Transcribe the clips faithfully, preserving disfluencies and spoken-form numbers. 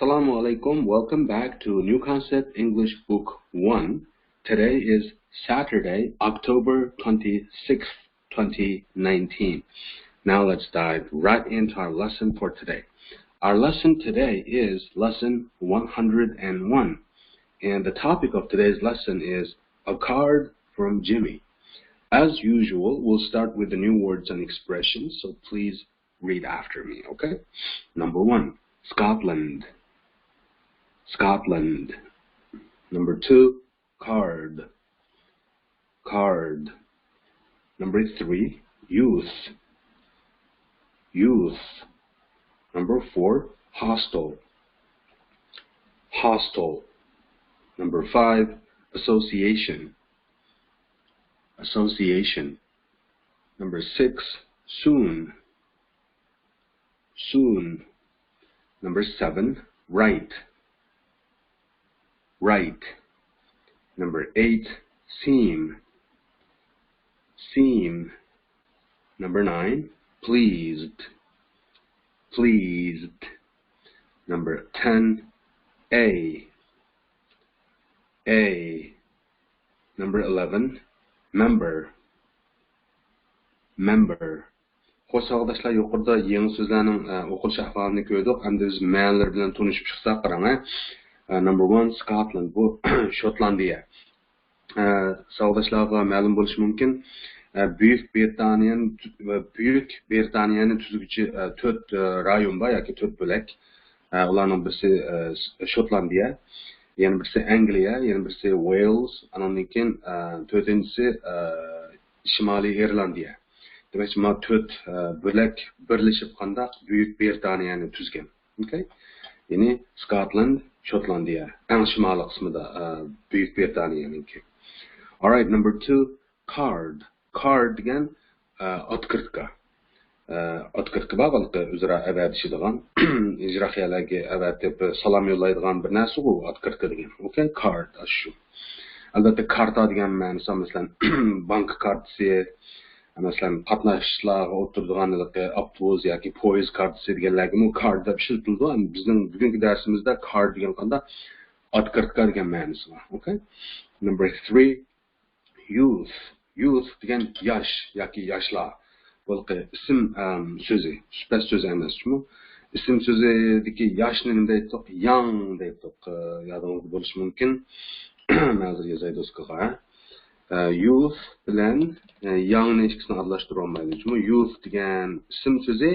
Assalamu alaikum. Welcome back to New Concept English Book one. Today is Saturday, October twenty-sixth, twenty nineteen. Now let's dive right into our lesson for today. Our lesson today is lesson one hundred and one. And the topic of today's lesson is a card from Jimmy. As usual, we'll start with the new words and expressions, so please read after me, okay? Number one, Scotland. Scotland. Number two, card. Card. Number three, youth. Youth. Number four, hostel. Hostel. Number five, association. Association. Number six, soon. Soon. Number seven, right. Right. Number eight, seem. Seem. Number nine, pleased. Pleased. Number ten, a. A. Number eleven, member. Member. خوش، ساۋاقداشلار، يۇقىرىدا يېڭى سۆزلەرنىڭ، ئە، ئوقۇلۇش ئەھۋالىنى كۆردۇق. ئەمدى بىز مەنىلىرى بىلەن تونۇشۇپ چىقساق، قاراڭ، ھە. ئە، number one، Scotland، بۇ شوتلاندىيە. ئە، ساۋاقداشلارغا مەلۇم بولۇشى مۇمكىن، ئە، بۈيۈك بىرىتانىيەنى، بۈيۈك بىرىتانىيەنى تۈزگۈچى، ئە، تۆت، ئە، رايون بار ياكى تۆت بۆلەك. ئە، ئۇلارنىڭ بىرسى، ئە، شوتلاندىيە، يەنە بىرسى ئەنگلىيە، يەنە بىرسى ۋېيلز، ئانىڭدىن كېيىن، ئە، تۆتىنچىسى، ئە، شىمالىي ئىرلاندىيە. دېمەكچى، مانا تۆت، ئە، بۆلەك بىرلىشىپ قانداق بۈيۈك بىرىتانىيەنى تۈزگەن. ئوكەي؟ يەنى سكاتلاند، شوتلاندىيە، ئەڭ شىمالىي قىسمىدا، ئە، بۈيۈك بىرىتانىيەنىڭكى. Alright, number two, card. Card دېگەن، ئە، ئاتكرىتكا. ئە، ئاتكرىتكا بار، بەلكى ئۆزئارا ئەۋەتىشىدىغان، يىراق يەرلەرگە ئەۋەتىپ سالام يوللايدىغان بىر نەرسىغۇ ئاتكرىتكا دېگەن. ئوكەي، كارت، ئاشۇ. ئەلۋەتتە، كارتا دېگەن مەنىسى، مەسىلەن، بانكا كارتىسى، مەسىلەن، قاتناشلارغا ئولتۇرىدىغان ھېلىقى ئاپتوبۇس ياكى پويىز كارتىسى دېگەنلەرگىمۇ كارت دەپ ئىشلىتىلىدۇ. ئەمما بىزنىڭ بۈگۈنكى دەرسىمىزدە كارت دېگەن قانداق؟ ئاتكرىتكا دېگەن مەنىسى بار. ئوكەي؟ Number three, youth. Youth دېگەن ياش ياكى ياشلار. بۇلقى ئىسىم، ئەم، سۆزى، سۈپەت سۆزى ئەمەس جۇمۇ. ئىسىم سۆزىدىكى ياشنى نېمە دەيتتۇق؟ ياڭ دەيتتۇق. ئە، يادىڭىزدا بولۇشى مۇمكىن. مەن ھازىر يازاي دوسكىغا. ئە، يۇث بىلەن، ئە، ياڭنى ئىككىسىنى ئارىلاشتۇرۇۋالمايلى. جۇمۇ يۇث دېگەن ئىسىم سۆزى،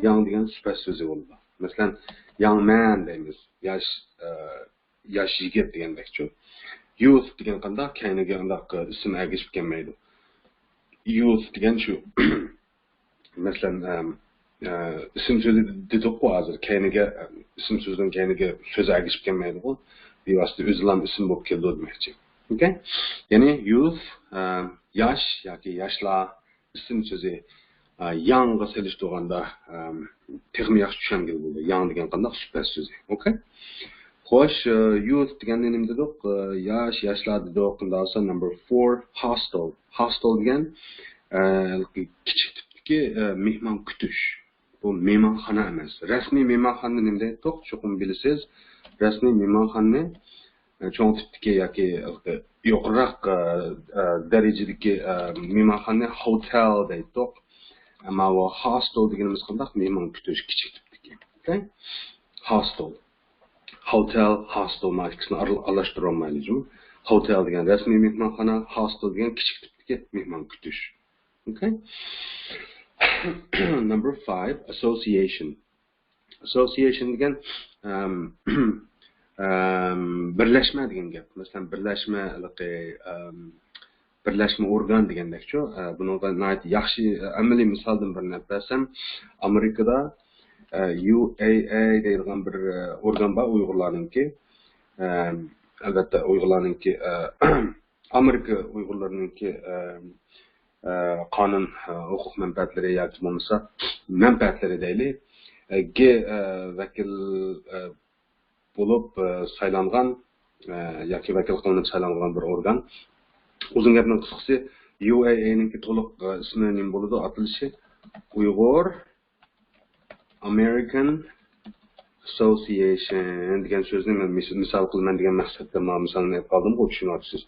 ياڭ دېگەن سۈپەت سۆزى بولىدۇ. مەسىلەن، ياڭ مەن دەيمىز. ياش، ئە، ياش يىگىت دېگەندەكچۇ. يۇث دېگەن قانداق؟ كەينىگە ئانداق ئىسىم ئەگىشىپ كەلمەيدۇ. يۇث دېگەن شۇ. مەسىلەن، ئەم، ئە، ئىسىم سۆزى دېدۇققۇ ھازىر. كەينىگە، ئىسىم سۆزىنىڭ كەينىگە سۆز ئەگىشىپ كەلمەيدىغۇ. بىۋاسىتە ئۆزىلا ئىسىم بولۇپ كېلىدۇ دېمەكچى. ئوكەي؟ يەنى يۇث، ئە، ياش ياكى ياشلار. ئىسىم سۆزى، ئە، ياڭغا سېلىشتۇرغاندا، ئەم، تېخىمۇ ياخشى چۈشەنگىلى بولىدۇ. ياڭ دېگەن قانداق؟ سۈپەت سۆزى. ئوكەي؟ خوش، ئە، يۇث دېگەندە نېمە دېدۇق؟ ئە، ياش، ياشلار دېدۇق. ئۇنداق بولسا، number four, hostel. Hostel دېگەن، ئە، كىچىك تىپتىكى، ئە، مېھمان كۈتۈش. بۇ مېھمانخانا ئەمەس. رەسمىي مېھمانخانىنى نېمە دەيتتۇق؟ چوقۇم بىلىسىز. رەسمىي مېھمانخانىنى، ئە، چوڭ تىپتىكى ياكى يۇقىرىراق، ئە، ئە، دەرىجىدىكى، ئە، مېھمانخانىنى ھوتېل دەيتتۇق. ئەمما بۇ ھاستېل دېگىنىمىز قانداق؟ مېھمان كۈتۈش، كىچىك تىپتىكى. ئوكەي؟ ھاستېل. ھوتېل، ھاستېل، مانا ئىككىسىنى ئارىلا-، ئارىلاشتۇرۇۋالمايلى جۇمۇ. ھوتېل دېگەن رەسمىي مېھمانخانا، ھاستېل دېگەن كىچىك تىپتىكى مېھمان كۈتۈش. ئوكەي؟ Number five, association. Association دېگەن، ئەم، ئەم، بىرلەشمە دېگەن گەپ. مەسىلەن، بىرلەشمە، ھېلىقى، ئەم، بىرلەشمە ئورگان دېگەندەكچۇ. ئە، بۇنىڭغا ناھايىتى ياخشى، ئە، ئەمەلىي مىسالدىن بىرنى ئەپ بەرسەم، ئامېرىكىدا، ئە، يۇ ئەي ئەي دەيدىغان بىر، ئە، ئورگان بار ئۇيغۇرلارنىڭكى. ئە، ئەلۋەتتە، ئۇيغۇرلارنىڭكى، ئە، ئامېرىكا ئۇيغۇرلىرىنىڭكى، ئە، ئە، قانۇن، ئە، ھوقۇق مەنپەئەتلىرى ياكى بولمىسا مەنپەئەتلىرى دەيلى، ئە، گې، ئە، ۋەكىل، ئە، بولۇپ، ئە، سايلانغان، ئە، ياكى ۋەكىل قىلىنىپ سايلانغان بىر ئورگان. ئۇزۇن گەپنىڭ قىسقىسى، يۇ ئەي ئەينىڭكى تولۇق، ئە، ئىسمى نېمە بولىدۇ؟ ئاتىلىشى ئۇيغۇر ئامېرىكان Association دېگەن سۆزنى مەن مىس-، مىسال قىلىمەن دېگەن مەقسەتتە مانا مىسالنى ئېلىپ قالدىمغۇ، چۈشىنىۋاتىسىز.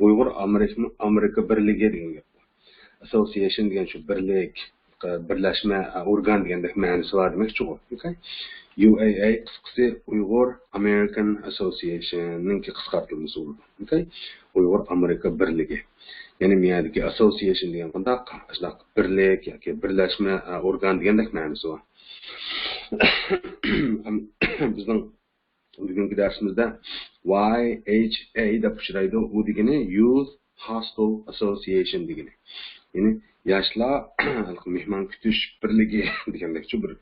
ئۇيغۇر ئامېرىكا، ئامېرىكا بىرلىكى دېگەن گەپ. Association دېگەن شۇ بىرلىك، بىرلەشمە، ئورگان دېگەندەك مەنىسى بار دېمەكچىغۇ. ئوكەي. يۇ ئەي ئەي قىسقىسى ئۇيغۇر ئامېرىكان ئاسسوسىيېيشننىڭكى قىسقارتىلمىسى بولىدۇ. ئوكەي. ئۇيغۇر ئامېرىكا بىرلىكى. يەنى مۇ يەردىكى ئاسسوسىيېيشن دېگەن قانداق؟ ئاشۇنداق بىرلىك ياكى بىرلەشمە، ئورگان دېگەندەك مەنىسى بار. بىزنىڭ بۈگۈنكى دەرسىمىزدە ۋاي ئېيچ ئەي دەپ ئۇچرايدۇ. ئۇ دېگىنى Youth Hostel Association دېگىنى. يەنى ياشلار مېھمان كۈتۈش بىرلىكى دېگەندەكچۇ، بىر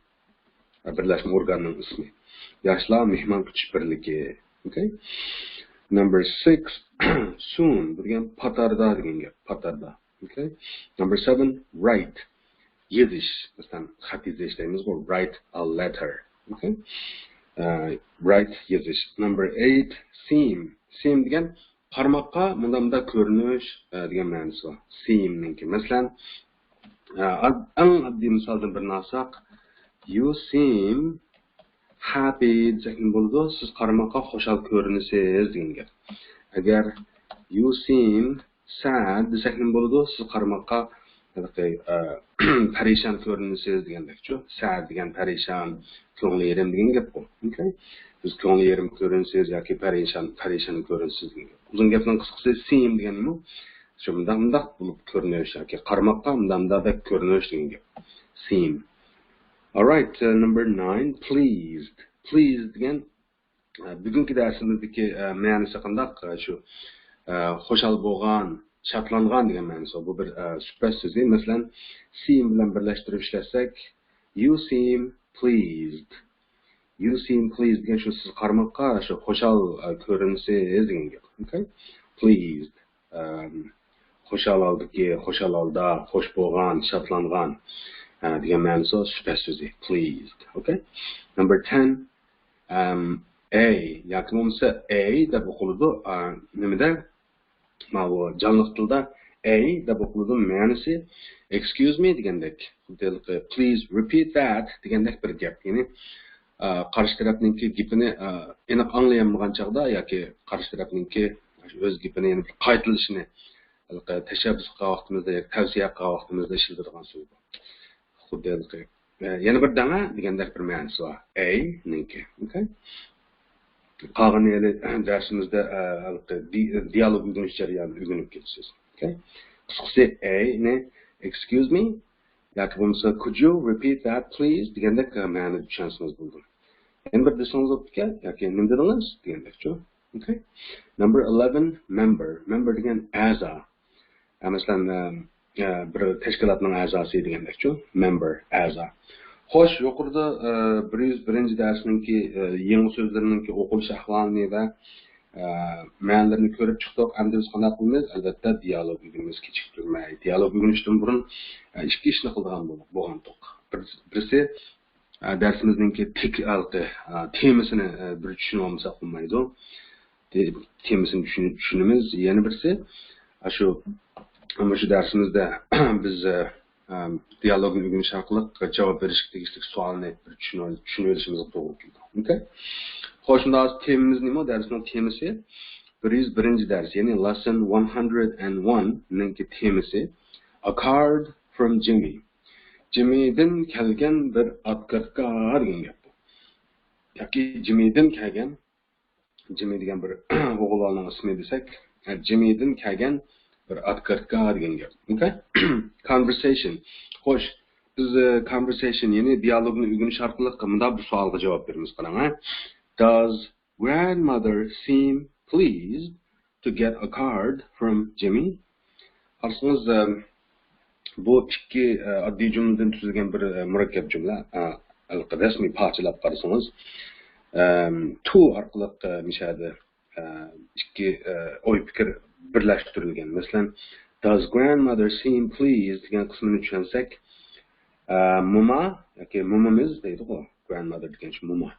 بىرلەشمە ئورگاننىڭ ئىسمى. ياشلار مېھمان كۈتۈش بىرلىكى. ئوكەي. Number six, soon. بۇ دېگەن پاتاردا دېگەن گەپ. پاتاردا. ئوكەي. Number seven, write. يېزىش. مەسىلەن، خەت يېزىش دەيمىزغۇ. Write a letter. ئوكەي. ئە، write يېزىش. Number eight, seem. Seem دېگەن قارىماققا مۇنداق مۇنداق كۆرۈنۈش، ئە، دېگەن مەنىسى بار. Seem نىڭكى. مەسىلەن، ئە، ئاد-، ئەڭ ئاددىي مىسالدىن بىرنى ئالساق، You seem happy دېسەكمۇ بولىدۇ. سىز قارىماققا خۇشال كۆرۈنىسىز دېگەن گەپ. ئەگەر You seem sad دېسەكمۇ بولىدۇ. سىز قارىماققا ھېلىقى، ئە، پەرىشان كۆرۈنىسىز دېگەندەكچۇ. Sad دېگەن پەرىشان، كۆڭلى يېرىم دېگەن گەپقۇ. ئوكەي. سىز كۆڭلى يېرىم كۆرۈنىسىز ياكى پەرىشان، پەرىشان كۆرۈنىسىز دېگەن گەپ. ئۇزۇن گەپنىڭ قىسقىسى، seem دېگەنمۇ شۇ مۇنداق، مۇنداق بولۇپ كۆرۈنۈش ياكى قارىماققا مۇنداق، مۇنداق بەك كۆرۈنۈش دېگەن گەپ. Seem. Alright, uh, number nine, pleased. Pleased دېگەن، ئە، بۈگۈنكى دەرسىمىزدىكى، ئە، مەنىسى قانداق؟ ئە، شۇ، ئە، خۇشال بولغان، شادلانغان دېگەن مەنىسى. بۇ بىر، ئە، سۈپەت سۆزى. مەسىلەن، seem بىلەن بىرلەشتۈرۈپ ئىشلەتسەك، You seem pleased. You seem pleased دېگەن شۇ سىز قارىماققا شۇ خۇشال، ئە، كۆرۈنىسىز دېگەن گەپ. ئوكەي؟ Pleased. ئەم، خۇشال ھالدىكى، خۇشال ھالدا، خۇش بولغان، شادلانغان، ئە، دېگەن مەنىسى سۈپەت سۆزى. Pleased. ئوكەي؟ Number ten, ئەم، ئەي ياكى بولمىسا ئەي دەپ ئوقۇلىدۇ. ئە، نېمىدە؟ ماۋۇ جانلىق تىلدا ئەي دەپ ئوقۇلىدۇ. مەنىسى excuse me دېگەندەك. خۇددى ھېلىقى please repeat that دېگەندەك بىر گەپ. يەنى، ئە، قارشى تەرەپنىڭكى گېپىنى، ئە، ئېنىق ئاڭلىيالمىغان چاغدا ياكى قارشى تەرەپنىڭكى ئۆز گېپىنى يەنە بىر قايتىلىشىنى، ھېلىقى تەشەببۇس قىلغان ۋاقتىمىزدا ياكى تەۋسىيە قىلغان ۋاقتىمىزدا ئىشلىتىدىغان سۆز بۇ. خۇددى ھېلىقى، ئە، يەنە بىر دەڭە دېگەندەك بىر مەنىسى بار. ئەي نىڭكى. ئوكەي. قالغىنى ھېلى دەرسىمىزدە، ئە، ھېلىقى دى-، دىيالوگ ئۆگىنىش جەريانىدا ئۆگىنىپ كېتىسىز. ئوكەي. قىسقىسى، ئەينى، excuse me ياكى بولمىسا could you repeat that please دېگەندەك، ئە، مەنىدە چۈشەنسىڭىز بولىدۇ. يەنە بىر دېسىڭىز بوپتىكەن، ياكى نېمە دېدىڭىز دېگەندەكچۇ. ئوكەي. Number eleven, member. Member دېگەن ئەزا. ئە، مەسىلەن، ئە، ئە، بىر تەشكىلاتنىڭ ئەزاسى دېگەندەكچۇ. Member، ئەزا. خوش، يۇقىرىدا، ئە، بىر يۈز بىرىنچى دەرسنىڭكى، ئە، يېڭى سۆزلىرىنىڭكى ئوقۇلۇش ئەھۋالىنى ۋە، ئە، مەنىلىرىنى كۆرۈپ چىقتۇق. ئەمدى بىز قانداق قىلىمىز؟ ئەلۋەتتە، دىيالوگ ئۆگىنىمىز كېچىكتۈرمەي. دىيالوگ ئۆگىنىشتىن بۇرۇن، ئە، ئىككى ئىشنى قىلىدىغان بولدۇق، بولغانتۇق. بىر-، بىرسى، ئە، دەرسىمىزنىڭكى تېك-، ھالقى، ئە، تېمىسىنى، ئە، بىر چۈشىنىۋالمىساق بولمايدۇ. تېمىسىنى چۈشىنىمىز. يەنە بىرسى، ئاشۇ، مۇشۇ دەرسىمىزدە بىز، ئە، دىيالوگنى ئۆگىنىش ئارقىلىق جاۋاب بېرىشكە تېگىشلىك سوئالنى بىر چۈشىنىۋېلىشىمىزغا توغرا كېلىدۇ. ئوكەي؟ خوش، شۇنداق، تېمىمىز نېمە؟ دەرسنىڭ تېمىسى بىر يۈز بىرىنچى دەرس، يەنى lesson one hundred and one نىڭكى تېمىسى A card from Jimmy. جىممىدىن كەلگەن بىر ئاتكارتكا دېگەن گەپ. ياكى جىممىدىن كەلگەن، جىممى دېگەن بىر ئوغۇل بالىنىڭ ئىسمى دېسەك، جىممىدىن كەلگەن بىر ئاتكارتكا دېگەن گەپ. ئوكەي؟ Conversation. خوش، بىز، ئە، conversation، يەنى دىيالوگنى ئۆگىنىش ئارقىلىق مۇنداق بىر سوئالغا جاۋاب بېرىمىز، قاراڭ، ھە. Does grandmother seem pleased to get a card from Jimmy? قارىسىڭىز، ئە، بۇ ئىككى، ئە، ئاددىي جۈملىدىن تۈزۈلگەن بىر، ئە، مۇرەككەپ جۈملە. ئە، ھېلىقى رەسمىي پارچىلاپ قارىسىڭىز، ئەم، to ئارقىلىق، ئە، مۇشۇ يەردە، ئە، ئىككى، ئە، ئوي پىكىر بىرلەشتۈرۈلگەن. مەسىلەن، Does grandmother seem pleased دېگەن قىسمىنى چۈشەنسەك، ئە، موما ياكى مومىمىز دەيدىغۇ، grandmother دېگەن شۇ موما.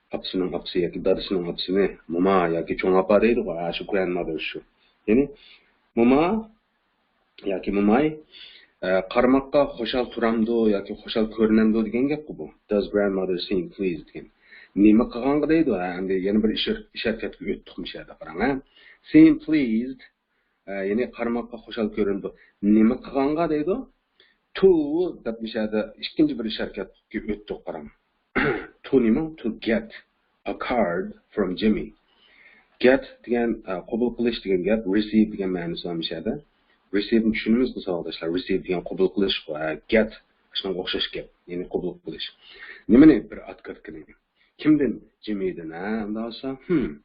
ئاپىسىنىڭ ئاپىسى ياكى دادىسىنىڭ ئاپىسىنى موما ياكى چوڭ ئاپا دەيدىغۇ، ھە، شۇ grandmother شۇ. يەنى موما ياكى موماي، ئە، قارىماققا خۇشال تۇرامدۇ ياكى خۇشال كۆرۈنەمدۇ دېگەن گەپقۇ بۇ. Does grandmother seem pleased دېگەن. نېمە قىلغانغا دەيدۇ، ھە، ئەمدى يەنە بىر ئىش، ئىش ھەرىكەتكە ئۆتتۇقمۇ شۇ يەردە قاراڭ، ھە. Seem pleased، ئە، يەنى قارىماققا خۇشال كۆرۈنىدۇ. نېمە قىلغانغا دەيدۇ. To دەپ مۇشۇ يەردە ئىككىنچى بىر ئىش ھەرىكەتكە ئۆتتۇق قاراڭ. To نېمە؟ To get a card from Jimmy. Get دېگەن، ئە، قوبۇل قىلىش دېگەن گەپ، receive دېگەن مەنىسى بار مۇشۇ يەردە. Receive نى چۈشىنىمىزغۇ ساۋاقداشلار؟ Receive دېگەن قوبۇل قىلىشقۇ، ھە، get شۇنىڭغا ئوخشاش گەپ، يەنى قوبۇل قىلىش. نېمىنى؟ بىر ئاتكىرتكىنى. كىمدىن؟ جىممىدىن، ھە؟ ئۇنداق بولسا، ھىم.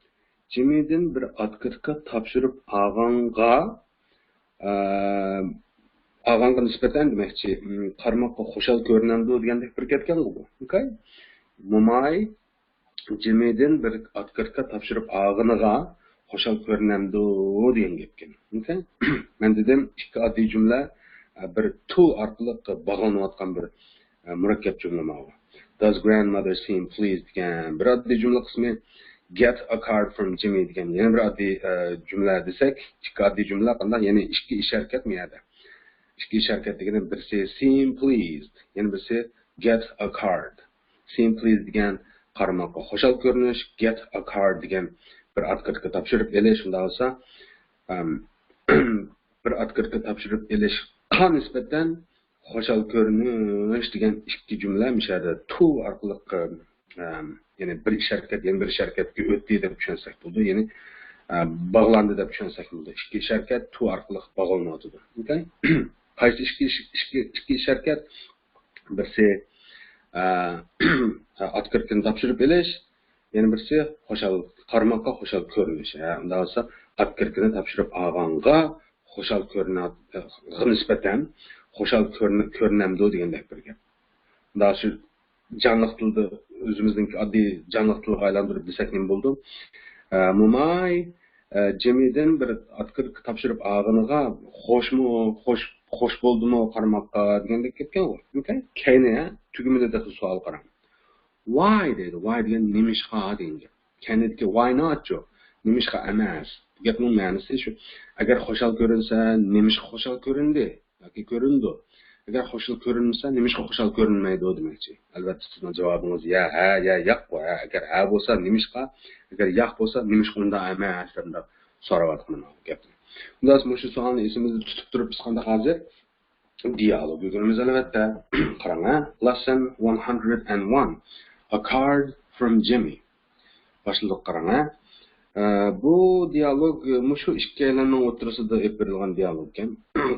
جىممىدىن بىر ئاتكىرتكا تاپشۇرۇپ ئالغانغا، ئە، ئالغانغا نىسبەتەن دېمەكچى، ھىم، قارىماققا خۇشال كۆرۈنەمدۇ دېگەندەك بىر گەپكەنغۇ بۇ. ئوكەي؟ موماي جىممىدىن بىر ئاتكىرتكا تاپشۇرۇپ ئالغىنىغا خۇشال كۆرۈنەمدۇ دېگەن گەپكەن. ئوكەي؟ مەن دېدىم، ئىككى ئاددىي جۈملە، ئە، بىر to ئارقىلىق باغلىنىۋاتقان بىر، ئە، مۇرەككەپ جۈملە ماۋۇ. Does grandmother seem pleased دېگەن بىر ئاددىي جۈملە قىسمى، get a card from Jimmy دېگەن يەنە بىر ئاددىي، ئە، جۈملە دېسەك، ئىككى ئاددىي جۈملە قانداق؟ يەنى ئىككى ئىش ھەرىكەت مۇ يەردە؟ ئىككى ئىش ھەرىكەت دېگىنى بىرسى seem pleased، يەنە بىرسى get a card. Seem pleased دېگەن قارىماققا خۇشال كۆرۈنۈش، get a card دېگەن بىر ئاتكىرتكا تاپشۇرۇپ ئېلىش، شۇنداق بولسا، ئەم، بىر ئاتكىرتكا تاپشۇرۇپ ئېلىشقا نىسبەتەن خۇشال كۆرۈنۈش دېگەن ئىككى جۈملە مۇشۇ يەردە to ئارقىلىق، ئەم، يەنى بىر ئىش ھەرىكەت، يەنە بىر ئىش ھەرىكەتكە ئۆتتى دەپ چۈشەنسەك بولىدۇ. يەنى، ئە، باغلاندى دەپ چۈشەنسەك بولىدۇ. ئىككى ئىش ھەرىكەت to ئارقىلىق باغلىنىۋاتىدۇ. ئوكەي؟ قايسى ئىككى ئىش، ئىككى، ئىككى ئىش ھەرىكەت؟ بىرسى، ئە، ئاتكىرتكىنى تاپشۇرۇپ ئېلىش، يەنە بىرسى خۇشال، قارىماققا خۇشال كۆرۈنۈش. ھە، ئۇنداق بولسا ئاتكىرتكىنى تاپشۇرۇپ ئالغانغا خۇشال كۆرۈنە-، غا نىسبەتەن خۇشال كۆرۈنە-، كۆرۈنەمدۇ دېگەندەك بىر گەپ. ئۇنداق شۇ جانلىق تىلدا، ئۆزىمىزنىڭكى ئاددىي جانلىق تىلغا ئايلاندۇرۇپ دېسەك نېمە بولىدۇ؟ ئە، موماي، ئە، جىممىدىن بىر ئاتكىرتكا تاپشۇرۇپ ئالغىنىغا خوشمۇ، خوش، خوش بولدىمۇ قارىماققا دېگەندەك گەپكەنغۇ. ئوكەي؟ كەينى، ھە، تۈگمىدە تېخى سوئال قاراڭ. Why دەيدۇ. Why دېگەن نېمىشقا دېگەن گەپ. كەينىدىكى why not چۇ؟ نېمىشقا ئەمەس؟ بۇ گەپنىڭ مەنىسى شۇ. ئەگەر خۇشال كۆرۈنسە، نېمىشقا خۇشال كۆرۈندى؟ ياكى كۆرۈنىدۇ. ئەگەر خۇشال كۆرۈنمىسە، نېمىشقا خۇشال كۆرۈنمەيدۇ دېمەكچى. ئەلۋەتتە، سىزنىڭ جاۋابىڭىز يا ھە، يا ياققۇ، ھە. ئەگەر ھە بولسا، نېمىشقا؟ ئەگەر ياق بولسا، نېمىشقا ئۇنداق ئەمەس؟ دەپ مۇنداق سوراۋاتىمەن بۇ گەپنى. خۇلاس، مۇشۇ سوئالنى ئېسىمىزدە تۇتۇپ تۇرۇپ، بىز قانداق ھازىر دىئالوگ ئۆگىنىمىز، ئەلۋەتتە. قاراڭ، ھە. Lesson one hundred and one. A card from Jimmy. باشلىدۇق، قاراڭ، ھە. ئە، بۇ دىئالوگ، ئە، مۇشۇ ئىككىيلەننىڭ ئوتتۇرىسىدا ئېلىپ بېرىلغان دىئالوگ ئىكەن.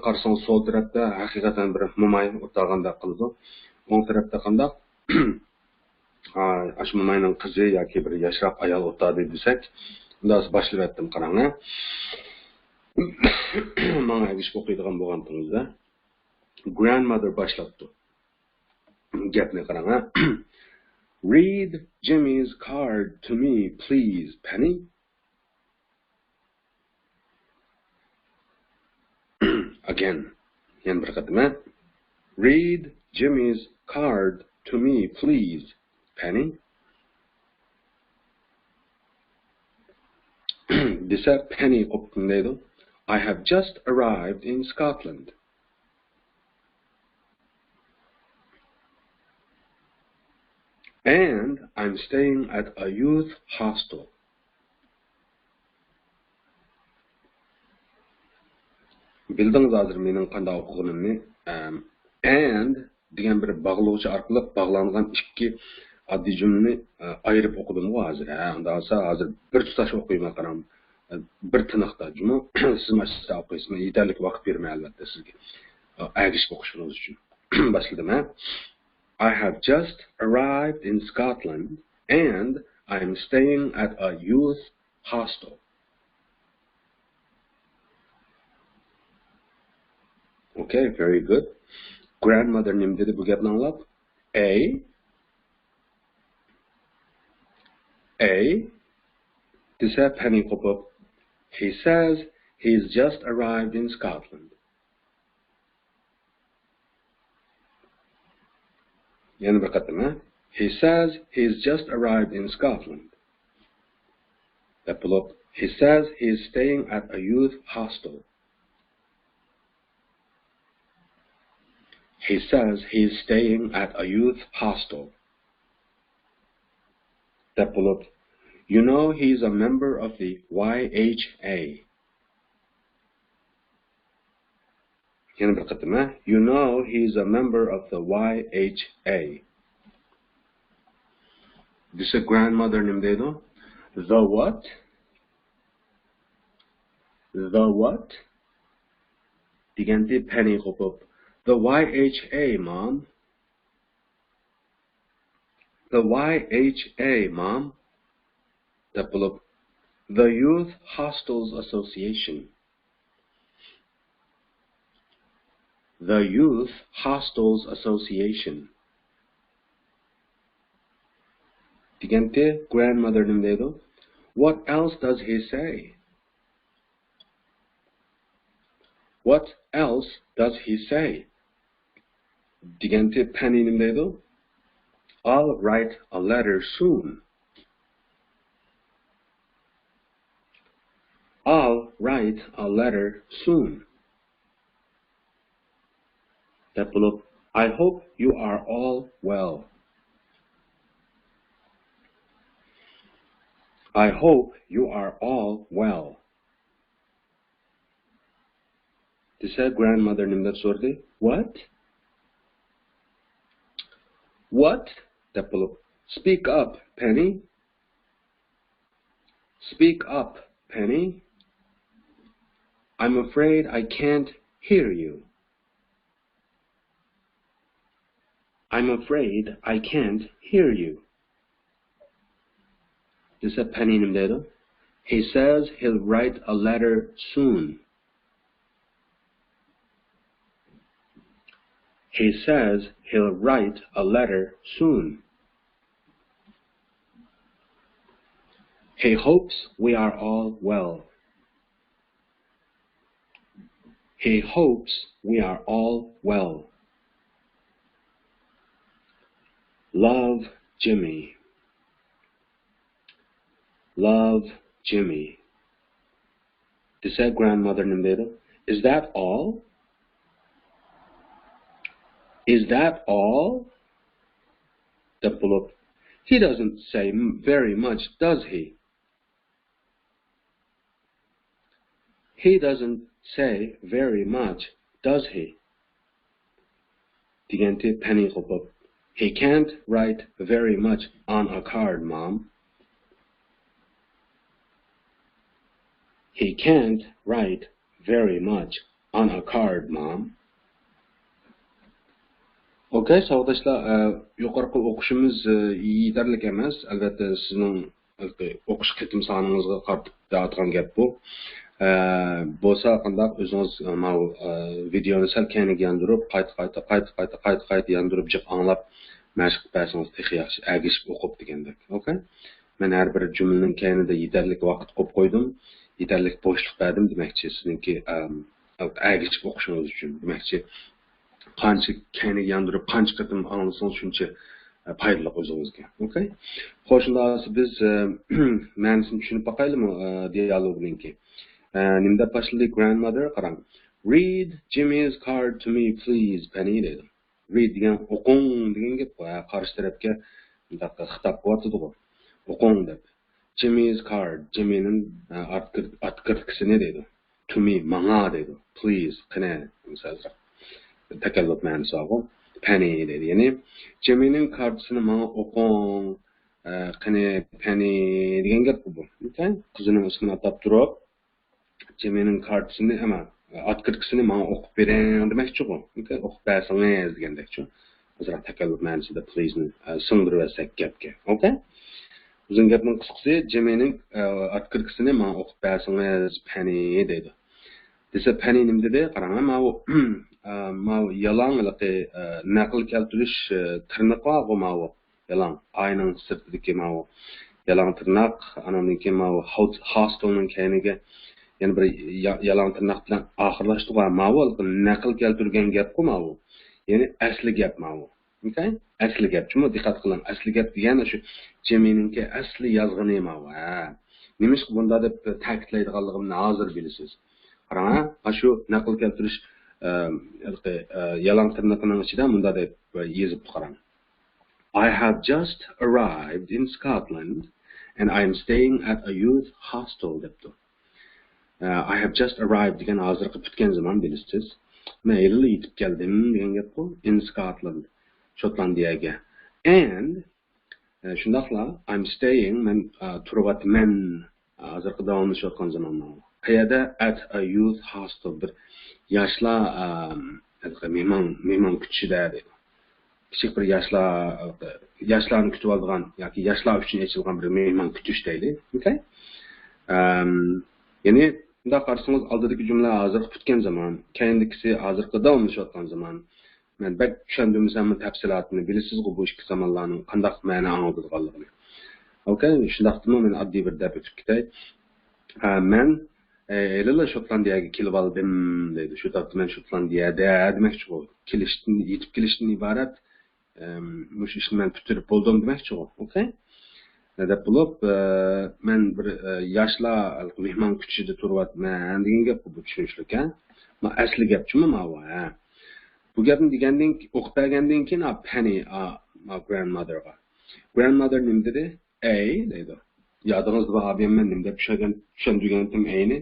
قارىسىڭىز، سول تەرەپتە ھەقىقەتەن بىر موماي ئولتۇرغاندەك قىلىدۇ. ئوڭ تەرەپتە قانداق؟ ئا، ئاشۇ موماينىڭ قىزى ياكى بىر ياشراق ئايال ئولتۇردى دېسەك، ئۇنداق باشلىۋەتتىم، قاراڭ، ھە. ماڭا ئەگىشىپ ئوقۇيدىغان بولغانتىڭىزدا، grandmother باشلاپتۇ. گەپنى قاراڭ، ھە. Read Jimmy's card to me, please, Penny. Again. يەنە بىر قېتىم، ھە. Read Jimmy's card to me, please, Penny. دېسە، پەننى قوپۇپ نېمە دەيدۇ؟ I have just arrived in Scotland. And I'm staying at a youth hostel. بىلدىڭىز ھازىر مېنىڭ قانداق ئوقۇغىنىمنى. ئەم، and دېگەن بىر باغلىغۇچى ئارقىلىق باغلانغان ئىككى ئاددىي جۈملىنى، ئە، ئايرىپ ئوقۇدۇمغۇ ھازىر، ھە؟ ئۇنداق بولسا ھازىر بىر تۇتاش ئوقۇيمەن، قاراڭ. ئە، بىر تىنىقتا، جۇمۇ. سىز مانا شۇنداق ئوقۇيسىز. مەن يېتەرلىك ۋاقىت بېرىمەن، ئەلۋەتتە، سىزگە، ئە، ئەگىشىپ ئوقۇشىڭىز ئۈچۈن. باشلىدىم، ھە؟ I have just arrived in Scotland and I'm staying at a youth hostel. Okay, very good. Grandmother نېمە دېدى بۇ گەپنى ئاڭلاپ؟ A، A دېسە، پەننى قوپۇپ. He says he's just arrived in Scotland. يەنە بىر قېتىم، ھە؟ He says he's just arrived in Scotland. دەپ بولۇپ، He says he's staying at a youth hostel. He says he's staying at a youth hostel. دەپ بولۇپ، you know he's a member of the Y H A. يەنە بىر قېتىم، ھە؟ You know he's a member of the Y H A. دېسە، grandmother نېمە دەيدۇ؟ The what? The what? دېگەنتى پەنى قوپۇپ. The Y H A, mom. The Y H A, mom. دەپ بولۇپ، the Youth Hostels Association. The Youth Hostels Association. دېگەنتى، grandmother نېمە دەيدۇ؟ What else does he say? What else does he say? دېگەنتى، پەنى نېمە دەيدۇ؟ I'll write a letter soon. I'll write a letter soon. دەپ بولۇپ، I hope you are all well. I hope you are all well. دېسە، grandmother نېمە دەپ سورىدى؟ What? What? دەپ بولۇپ، speak up, Penny. Speak up, Penny. I'm afraid I can't hear you. I'm afraid I can't hear you. دېسە، پەنى نېمە دەيدۇ؟ He says he'll write a letter soon. He says he'll write a letter soon. He hopes we are all well. He hopes we are all well. Love, Jimmy. Love, Jimmy. دېسە، grandmother نېمە دەيدۇ؟ Is that all? Is that all? دەپ بولۇپ، he doesn't say very much, does he? He doesn't say very much, does he? دېگەنتى، پەنى قوپۇپ، He can't write very much on a card, Mom. He can't write very much on a card, Mom. Okay, ساۋاقداشلار، ئە، يۇقىرىقى ئوقۇشىمىز، ئە، يېتەرلىك ئەمەس. ئەلۋەتتە، سىزنىڭ ئوقۇش قېتىم سانىڭىزغا قارىتىپ دەۋاتقان گەپ بۇ. ئە، بولسا قانداق، ئۆزىڭىز، ئە، ماۋۇ، ئە، ۋىدېئونى سەل كەينىگە ياندۇرۇپ، قايتا، قايتا، قايتا، قايتا، قايتا، قايتا ياندۇرۇپ جىق ئاڭلاپ، مەشىق قىلىپ بەرسىڭىز تېخى ياخشى، ئەگىشىپ ئوقۇپ دېگەندەك. Okay؟ مەن ھەر بىر جۈملىنىڭ كەينىدە يېتەرلىك ۋاقىت قويۇپ قويدۇم، يېتەرلىك بوشلۇق بەردىم دېمەكچى، سىزنىڭكى، ئەم، ئەگىشىپ ئوقۇشىڭىز ئۈچۈن دېمەكچى. قانچە كەينىگە ياندۇرۇپ، قانچە قېتىم ئاڭلىسىڭىز، شۇنچە، ئە، پايدىلىق ئۆزىڭىزگە. Okay؟ خوش، ئۇنداق بولسا بىز، ئە، مەنىسىنى چۈشىنىپ باقايلىمۇ، ئە، دىيالوگنىڭكى؟ ئە، نېمە دەپ باشلىدى؟ Grandmother، قاراڭ. Read Jimmy's card to me, please, Penny، دەيدۇ. Read دېگەن ئوقۇڭ دېگەن گەپ. ھە، قارشى تەرەپكە مۇنداق خىتاب قىلىۋاتىدىغۇ. ئوقۇڭ دەپ. Jimmy's card، جىممىنىڭ، ئە، ئاتكىر-، ئاتكىرتكىسىنى دەيدۇ. To me، ماڭا دەيدۇ. Please، قېنى، مىسال، تەكەللۇپ مەنىسى بارغۇ. پەنى دەيدۇ. يەنى، جىممىنىڭ كارتىسىنى ماڭا ئوقۇڭ. ئە، قېنى، پەنى دېگەن گەپقۇ بۇ. Okay؟ قىزىنىڭ ئىسمىنى ئاتاپ تۇرۇپ، جىممىنىڭ كارتىسىنى، ئەمما، ئاتكىرتكىسىنى ماڭا ئوقۇپ بېرىڭ دېمەكچىغۇ. Okay؟ ئوقۇپ بەرسىڭىز دېگەندەكچۇ. ئازراق تەكەللۇپ مەنىسىدە please نى، ئە، سىڭدۈرۈۋەتسەك گەپكە. Okay؟ ئۇزۇن گەپنىڭ قىسقىسى، جىممىنىڭ، ئە، ئاتكىرتكىسىنى ماڭا ئوقۇپ بەرسىڭىز، پەنى دەيدۇ. دېسە، پەنى نېمە دېدى؟ قاراڭ، ماۋۇ، ئە، ماۋۇ يالاڭ ھېلىقى، ئە، نەقىل كەلتۈرۈش، ئە، تىرنىقى بارغۇ ماۋۇ. يالاڭ، ئاينىڭ سىرتىدىكى ماۋۇ يالاڭ تىرناق، ئانىڭدىن كېيىن ماۋۇ ھاۋ-، ھاستېلنىڭ كەينىگە يەنە بىر يا-، يالاڭ تىرناق بىلەن ئاخىرلاشتۇرغان ماۋۇ نەقىل كەلتۈرگەن گەپقۇ ماۋۇ. يەنى ئەسلى گەپ ماۋۇ. Okay؟ ئەسلى گەپ. شۇمۇ دىققەت قىلىڭ. ئەسلى گەپ دېگەن شۇ جىممىنىڭكى ئەسلى يازغىنى ماۋۇ. ھە. نېمىشقا بۇنداق دەپ تەكىتلەيدىغانلىقىمنى ھازىر بىلىسىز. قاراڭ، ھە؟ مانا شۇ نەقىل كەلتۈرۈش ئە، ھېلىقى، ئە، يالاڭ تىرنىقىنىڭ ئىچىدە مۇنداق دەپ يېزىپتۇ، قاراڭ. "I have just arrived in Scotland and I am staying at a youth hostel" دەپتۇ. ئە، "I have just arrived" دېگەن ھازىرقى پۈتكەن زامان، بىلىسىز. مەن ھېلىلا يېتىپ كەلدىم دېگەن گەپقۇ. "In Scotland"، شوتلاندىيەگە. "And"، ئە، شۇنداقلا، "I'm staying"، مەن، ئە، تۇرۇۋاتىمەن. ھازىرقى داۋاملىشىۋاتقان زاماندا. قەيەردە؟ "At a youth hostel"، بىر ياشلار، ئەم، مېھمان، مېھمان كۈتۈشىدە دەيدۇ. كىچىك بىر ياشلار، ياشلارنى كۈتۈۋالىدىغان ياكى ياشلار ئۈچۈن ئېچىلغان بىر مېھمان كۈتۈش دەيلى. ئوكەي؟ ئەم، يەنى، مۇنداق قارىسىڭىز، ئالدىدىكى جۈملە ھازىرقى پۈتكەن زامان، كەينىدىكىسى ھازىرقى داۋاملىشىۋاتقان زامان. مەن بەك چۈشەندۈرمىسەممۇ تەپسىلاتىنى، بىلىسىزغۇ بۇ ئىككى زامانلارنىڭ قانداق مەنە ئاڭلىتىدىغانلىقىنى. ئوكەي، شۇنداقتىمۇ مەن ئاددىي بىر دەپ ئۆتۈپ كېتەي. ئە، مەن، ئە، ھېلىلا شوتلاندىيەگە كېلىۋالدىم دەيدۇ. شۇ تاپتا مەن شوتلاندىيەدە دېمەكچىغۇ. كېلىشتىن، يېتىپ كېلىشتىن ئىبارەت، ئەم، مۇشۇ ئىشنى مەن پۈتتۈرۈپ بولدۇم دېمەكچىغۇ. ئوكەي؟ دەپ بولۇپ، ئە، مەن بىر، ئە، ياشلار مېھمان كۈتۈشىدە تۇرۇۋاتىمەن دېگەن گەپقۇ بۇ، چۈشىنىشلىك، ھە؟ ما ئەسلى گەپ شۇمۇ ماۋۇ، ھە؟ بۇ گەپنى دېگەندىن، ئوقۇپ بەرگەندىن كېيىن، ئا، پەنى، ئا، ما گراندمادېرغا. گراندمادېر نېمە دېدى؟ ئەي دەيدۇ. يادىڭىزدا بار، ئابىيەم مەن نېمە دەپ چۈشەنگەن، چۈشەندۈرگەنتىم ئەينى؟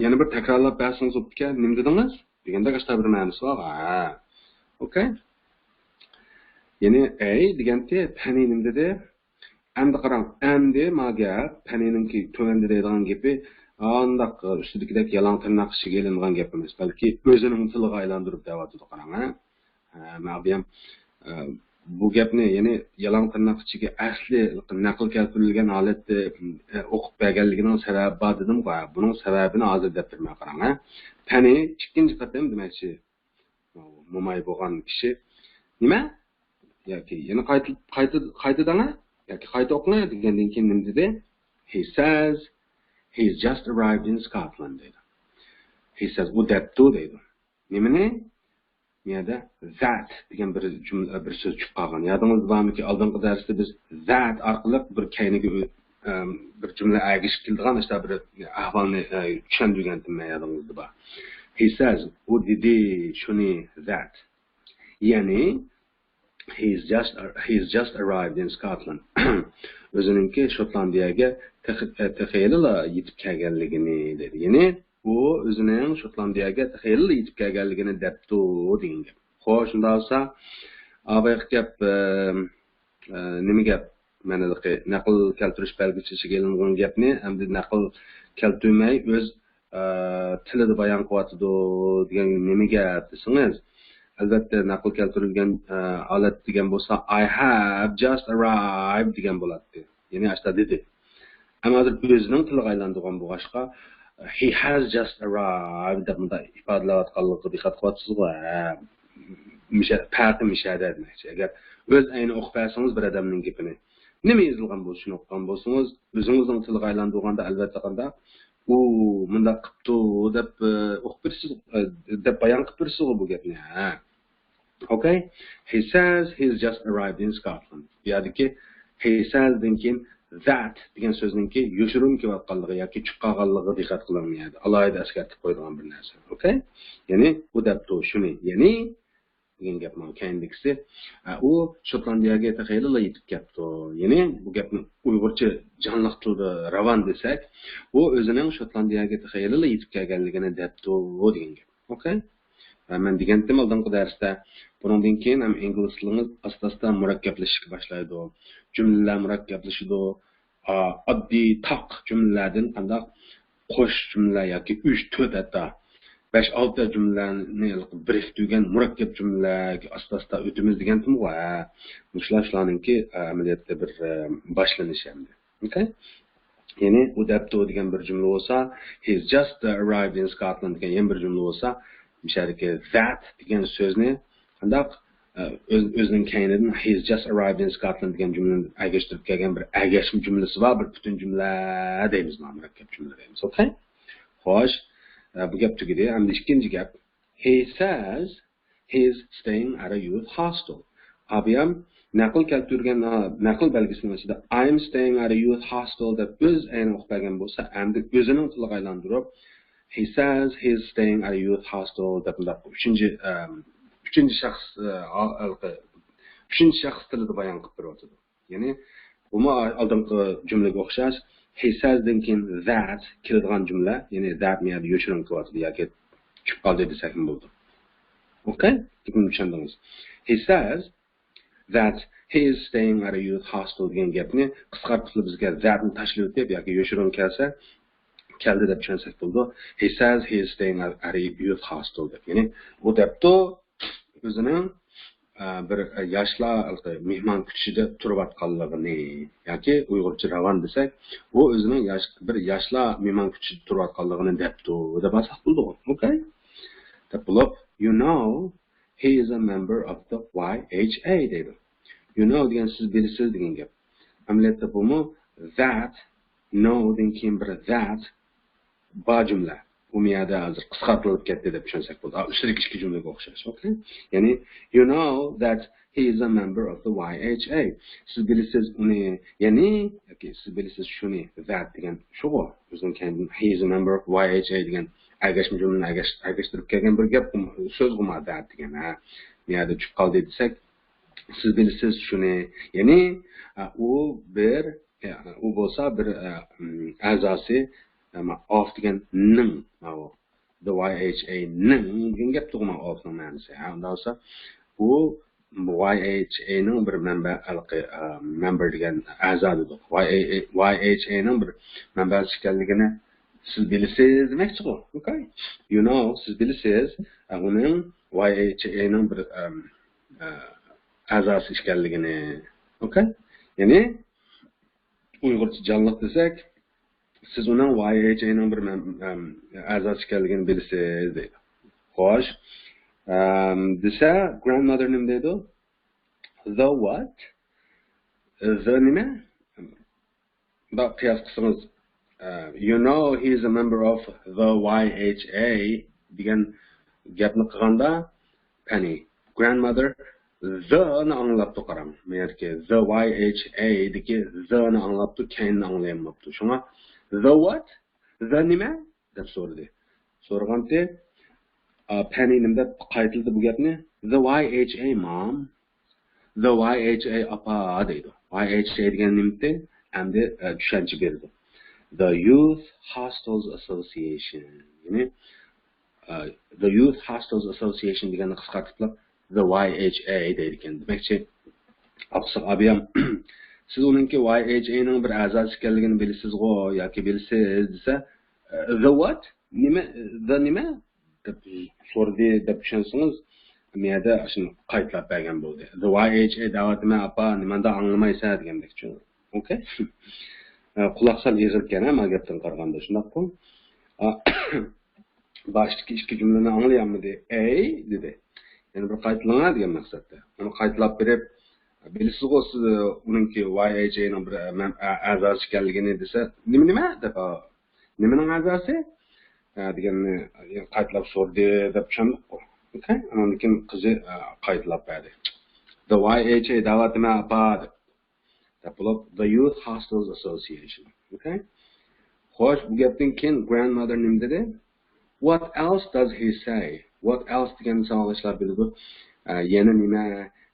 يەنە بىر تەكرارلاپ بەرسىڭىز بوپتىكەن. نېمە دېدىڭىز؟ دېگەندەك ئاشتا بىر مەنىسى بار. ھە. ئوكەي. يەنى ئەي دېگەنتى، پەنى نېمە دېدى؟ ئەمدى قاراڭ، ئەمدى ما گەپ، پەنىنىڭكى تۆۋەندە دەيدىغان گېپى، ئانداق ئۈستىدىكىدەك يالاڭ تىرناق ئىچىگە ئېلىنغان گەپ ئەمەس، بەلكى ئۆزىنىڭ تىلىغا ئايلاندۇرۇپ دەۋاتىدۇ، قاراڭ، ھە؟ ھە، مەن ئابىيەم، ئە، بۇ گەپنى، يەنى يالاڭ تىرناق ئىچىگە ئەسلى نەقىل كەلتۈرۈلگەن ھالەتتە، ئە، ئوقۇپ بەرگەنلىكىنىڭ سەۋەبى بار دېدىمغۇ، ھە؟ بۇنىڭ سەۋەبىنى ھازىر دەپ بېرىمەن، قاراڭ، ھە؟ پەنى ئىككىنچى قېتىم دېمەكچى. موماي بولغان كىشى، نېمە؟ ياكى يەنە قايتا، قايتا، قايتا دەڭە، ياكى قايتا ئوقۇڭە دېگەندىن كېيىن نېمە دېدى؟ "He says he's just arrived in Scotland" دەيدۇ. "He says"، ئۇ دەپتۇ دەيدۇ. نېمىنى؟ بۇ يەردە "that" دېگەن بىر جۈملە، بىر سۆز چۈشۈپ قالغان. يادىڭىزدا بارمىكى، ئالدىنقى دەرستە بىز "that" ئارقىلىق بىر كەينىگە ئۆ-، ئەم، بىر جۈملە ئەگىشىپ كېلىدىغان ئاشۇنداق بىر ئەھۋالنى، ئە، چۈشەندۈرگەنتىم مەن، يادىڭىزدا بار. "He says"، ئۇ دېدى شۇنى، "that". يەنى، "He's just, he's just arrived in Scotland". ئۆزىنىڭكى شوتلاندىيەگە تېخى، تېخى ھېلىلا يېتىپ كەلگەنلىكىنى دېدى. يەنى، ئۇ ئۆزىنىڭ شوتلاندىيەگە تېخى ھېلىلا يېتىپ كەلگەنلىكىنى دەپتۇ دېگەن گەپ. خوش، شۇنداق بولسا، ئاۋايقى گەپ، ئە، ئە، نېمە گەپ؟ مەنىدىكى نەقىل كەلتۈرۈش بەلگىسى ئىچىگە ئېلىنغان گەپنى ئەمدى نەقىل كەلتۈرمەي ئۆز، ئە، تىلىدا بايان قىلىۋاتىدۇ دېگەن نېمە گەپ دېسىڭىز، ئەلۋەتتە، نەقىل كەلتۈرۈلگەن، ئە، ھالەت دېگەن بولسا، "I have just arrived" دېگەن بولاتتى. يەنى ئاشتا دېدى. ئەمما ھازىر ئۆزىنىڭ تىلىغا ئايلاندۇرغان بولغاچقا، "He has just arrived" دەپ مۇنداق ئىپادىلەۋاتقانلىقىغا دىققەت قىلىۋاتىسىزغۇ؟ ھە. مىشە-، پەرقى مىشەدە دېمەكچى. ئەگەر ئۆز ئەينى ئوقۇپ بەرسىڭىز بىر ئادەمنىڭ گېپىنى، نېمە يېزىلغان بولسا شۇنى ئوقۇغان بولسىڭىز، ئۆزىڭىزنىڭ تىلىغا ئايلاندۇرغاندا ئەلۋەتتە قانداق، "ئۇ مۇنداق قىپتۇ" دەپ، ئە، ئوقۇپ بېرىسىز، ئە، دەپ بايان قىلىپ بېرىسىزغۇ بۇ گەپنى. ھە. ئوكەي. "He says he's just arrived in Scotland". بۇ يەردىكى "he says" دىن كېيىن "that" دېگەن سۆزنىڭكى يوشۇرۇن كېلىۋاتقانلىقى ياكى چۈشۈپ قالغانلىقىغا دىققەت قىلىڭ، يەنى ئالاھىدە ئەسكەرتىپ قويىدىغان بىر نەرسە. ئوكەي؟ يەنى ئۇ دەپتۇ شۇنى. يەنى دېگەن گەپ مانا كەينىدىكىسى. ئە، ئۇ شوتلاندىيەگە تېخى ھېلىلا يېتىپ كەپتۇ. يەنى بۇ گەپنى ئۇيغۇرچە جانلىق تىلدا راۋان دېسەك، ئۇ ئۆزىنىڭ شوتلاندىيەگە تېخى ھېلىلا يېتىپ كەلگەنلىكىنى دەپتۇ دېگەن گەپ. ئوكەي؟ ھە، مەن دېگەنتىم ئالدىنقى دەرستە، بۇنىڭدىن كېيىن ھەم ئىنگلىز تىلىڭىز ئاستا-ئاستا مۇرەككەپلىشىشكە باشلايدۇ. جۈملىلەر مۇرەككەپلىشىدۇ. ئا، ئاددىي تاق جۈملىلەردىن قانداق قوش جۈملە ياكى ئۈچ، تۆت، ھەتتا بەش، ئالتە جۈملىلەرنى بىرىكتۈرگەن مۇرەككەپ جۈملىلەرگە ئاستا-ئاستا ئۆتىمىز دېگەنتىمغۇ، ھە. مۇشۇلار شۇلارنىڭكى، ئە، ئەمەلىيەتتە بىر، ئە، باشلىنىشى ئەمدى. ئوكەي؟ يەنى ئۇ دەپتۇ دېگەن بىر جۈملە بولسا، "He's just arrived in Scotland" دېگەن يەنە بىر جۈملە بولسا، مۇشۇ يەردىكى "that" دېگەن سۆزنى قانداق، ئە، ئۆز-، ئۆزىنىڭ كەينىدىن "He's just arrived in Scotland" دېگەن جۈملىنى ئەگەشتۈرۈپ كەلگەن بىر ئەگەشمە جۈملىسى بار، بىر پۈتۈن جۈملە دەيمىز، مانا مۇرەككەپ جۈملە دەيمىز. ئوكەي؟ خوش، ئە، بۇ گەپ تۈگىدى. ئەمدى ئىككىنچى گەپ. "He says he's staying at a youth hostel". ئابىيام نەقىل كەلتۈرگەن، ئا، نەقىل بەلگىسىنىڭ ئىچىدە "I'm staying at a youth hostel" دەپ ئۆز ئەينى ئوقۇپ بەرگەن بولسا، ئەمدى ئۆزىنىڭ تىلىغا ئايلاندۇرۇپ، He says he's staying at a youth hostel دەپ مۇنداق ئۈچىنچى، ئەم، ئۈچىنچى شەخس، ئە، ھا-، ھالقى، ئۈچىنچى شەخس تىلىدا بايان قىلىپ بېرىۋاتىدۇ. يەنى بۇمۇ ئالدىنقى جۈملىگە ئوخشاش. He says دىن كېيىن that كېلىدىغان جۈملە، يەنى that مۇ يەردە يوشۇرۇن كېلىۋاتىدۇ ياكى چۈشۈپ قالدى دېسەكمۇ بولىدۇ. ئوكەي؟ گېپىمنى چۈشەندىڭىز. He says that he is staying at a youth hostel دېگەن گەپنى قىسقارتىپلا بىزگە that نى تاشلىۋېتىپ ياكى يوشۇرۇن كەلسە، كەلدى دەپ چۈشەنسەك بولىدۇ. He says he is staying at, at a youth hostel دەپ. يەنى ئۇ دەپتۇ، ئۆزىنىڭ، ئە، بىر، ئە، ياشلار مېھمان كۈتۈشىدە تۇرۇۋاتقانلىقىنى ياكى ئۇيغۇرچە راۋان دېسەك، ئۇ ئۆزىنىڭ ياش-، بىر ياشلار مېھمان كۈتۈشىدە تۇرۇۋاتقانلىقىنى دەپتۇ دەپ ئالساق بولىدىغۇ. ئوكەي؟ دەپ بولۇپ، you know, he is a member of the Y H A دەيدۇ. You know دېگەن سىز بىلىسىز دېگەن گەپ. ئەمەلىيەتتە بۇمۇ that، know دىن كېيىن بىر that بار جۈملە. بۇ مۇ يەردە ھازىر قىسقارتىلىپ كەتتى دەپ چۈشەنسەك بولىدۇ. ئا، ئۈستىدىكى ئىككى جۈملىگە ئوخشاش. ئوكەي؟ يەنى، you know that he is a member of the Y H A. سىز بىلىسىز ئۇنى، يەنى، ياكى سىز بىلىسىز شۇنى، that دېگەن شۇغۇ. ئۆزىنىڭ كەينىدىن he is a member of Y H A دېگەن ئەگەشمە جۈملىنى ئەگەش-، ئەگەشتۈرۈپ كەلگەن بىر گەپ، سۆزغۇما that دېگەن، ھە. بۇ يەردە چۈشۈپ قالدى دېسەك، سىز بىلىسىز شۇنى. يەنى، ئە، ئۇ بىر، ئە، ئۇ بولسا بىر، ئە، ئەزاسى، ئە، of دېگەن نىڭ، ماۋۇ. The Y H A نىڭ دېگەن گەپتۇغۇ ماۋۇ of نىڭ مەنىسى. ھە، ئۇنداق بولسا، ئۇ Y H A نىڭ بىر مەنبە، ھېلىقى، ئە، member دېگەن ئەزا دېدۇق. Y A، Y H A نىڭ بىر مەنبەسى ئىكەنلىكىنى سىز بىلىسىز دېمەكچىغۇ. ئوكەي؟ You know، سىز بىلىسىز، ئە، ئۇنىڭ Y H A نىڭ بىر، ئەم، ئە، ئەزاسى ئىكەنلىكىنى. ئوكەي؟ يەنى ئۇيغۇرچە جانلىق دېسەك، سىز ئۇنىڭ Y H A نىڭ بىر مەن-، ئەم، ئەزاسى ئىكەنلىكىنى بىلىسىز دەيدۇ. خوش. ئەم، دېسە، grandmother نېمە دەيدۇ؟ The what? The نېمە؟ بۇنداق قىياس قىلسىڭىز، ئە، you know he is a member of the Y H A دېگەن گەپنى قىلغاندا، پەنى، grandmother the نى ئاڭلاپتۇ، قاراڭ. مەيەردىكى the Y H A دىكى the نى ئاڭلاپتۇ، كەينىنى ئاڭلىيالماپتۇ. شۇڭا the what? The نېمە؟ دەپ سورىدى. سورىغانتى، ئا، پەنى نېمە دەپ قايتىلىدى بۇ گەپنى؟ The Y H A mom. The Y H A ئاپا دەيدۇ. Y H A دېگەن نېمىتى؟ ئەمدى، ئە، چۈشەنچە بېرىدۇ. The Youth Hostels Association. يەنى، ئە، The Youth Hostels Association دېگەننى قىسقارتىپلا the Y H A دەيدىكەن. دېمەكچى، ئاپىسىغا، ئابىيام، سىز ئۇنىڭكى Y H A نىڭ بىر ئەزاسى ئىكەنلىكىنى بىلىسىزغۇ ياكى بىلىسىز دېسە، ئە، the what؟ نېمە؟ The نېمە؟ دەپ سورىدى دەپ چۈشەنسىڭىز، مەيەردە شۇنى قايتىلاپ بەرگەن بولدى. The Y H A دەۋاتىمەن ئاپا، نېمانداق ئاڭلىمايسەن دېگەندەك چۈشىنىڭ. ئوكەي؟ ئە، قۇلاق سەل ئېغىركەن، ھە، ما گەپتىن قارىغاندا، شۇنداققۇ؟ ئا، باشتىكى ئىككى جۈملىنى ئاڭلىيالمىدى. ئەي دېدى. يەنە بىر قايتىلىڭا دېگەن مەقسەتتە. ئۇنى قايتىلاپ بېرىپ، بىلىسىزغۇ سىز ئۇنىڭكى Y H A نىڭ بىر، ئە، مەن-، ئە-، ئەزاسى ئىكەنلىكىنى دېسە، نېمە، نېمە؟ دەپ، ئا، نېمىنىڭ ئەزاسى؟ ئە، دېگەننى قايتىلاپ سورىدى دەپ چۈشەندۇققۇ. ئوكەي؟ ئاندىن كېيىن قىزى، ئە، قايتىلاپ بەردى. The Y H A دەۋاتىمەن ئاپا دەپ. دەپ بولۇپ، The Youth Hostels Association. ئوكەي؟ خوش، بۇ گەپتىن كېيىن grandmother نېمە دېدى؟ What else does he say? What else دېگەننى ساۋاقداشلار بىلىدۇ. ئە، يەنە نېمە؟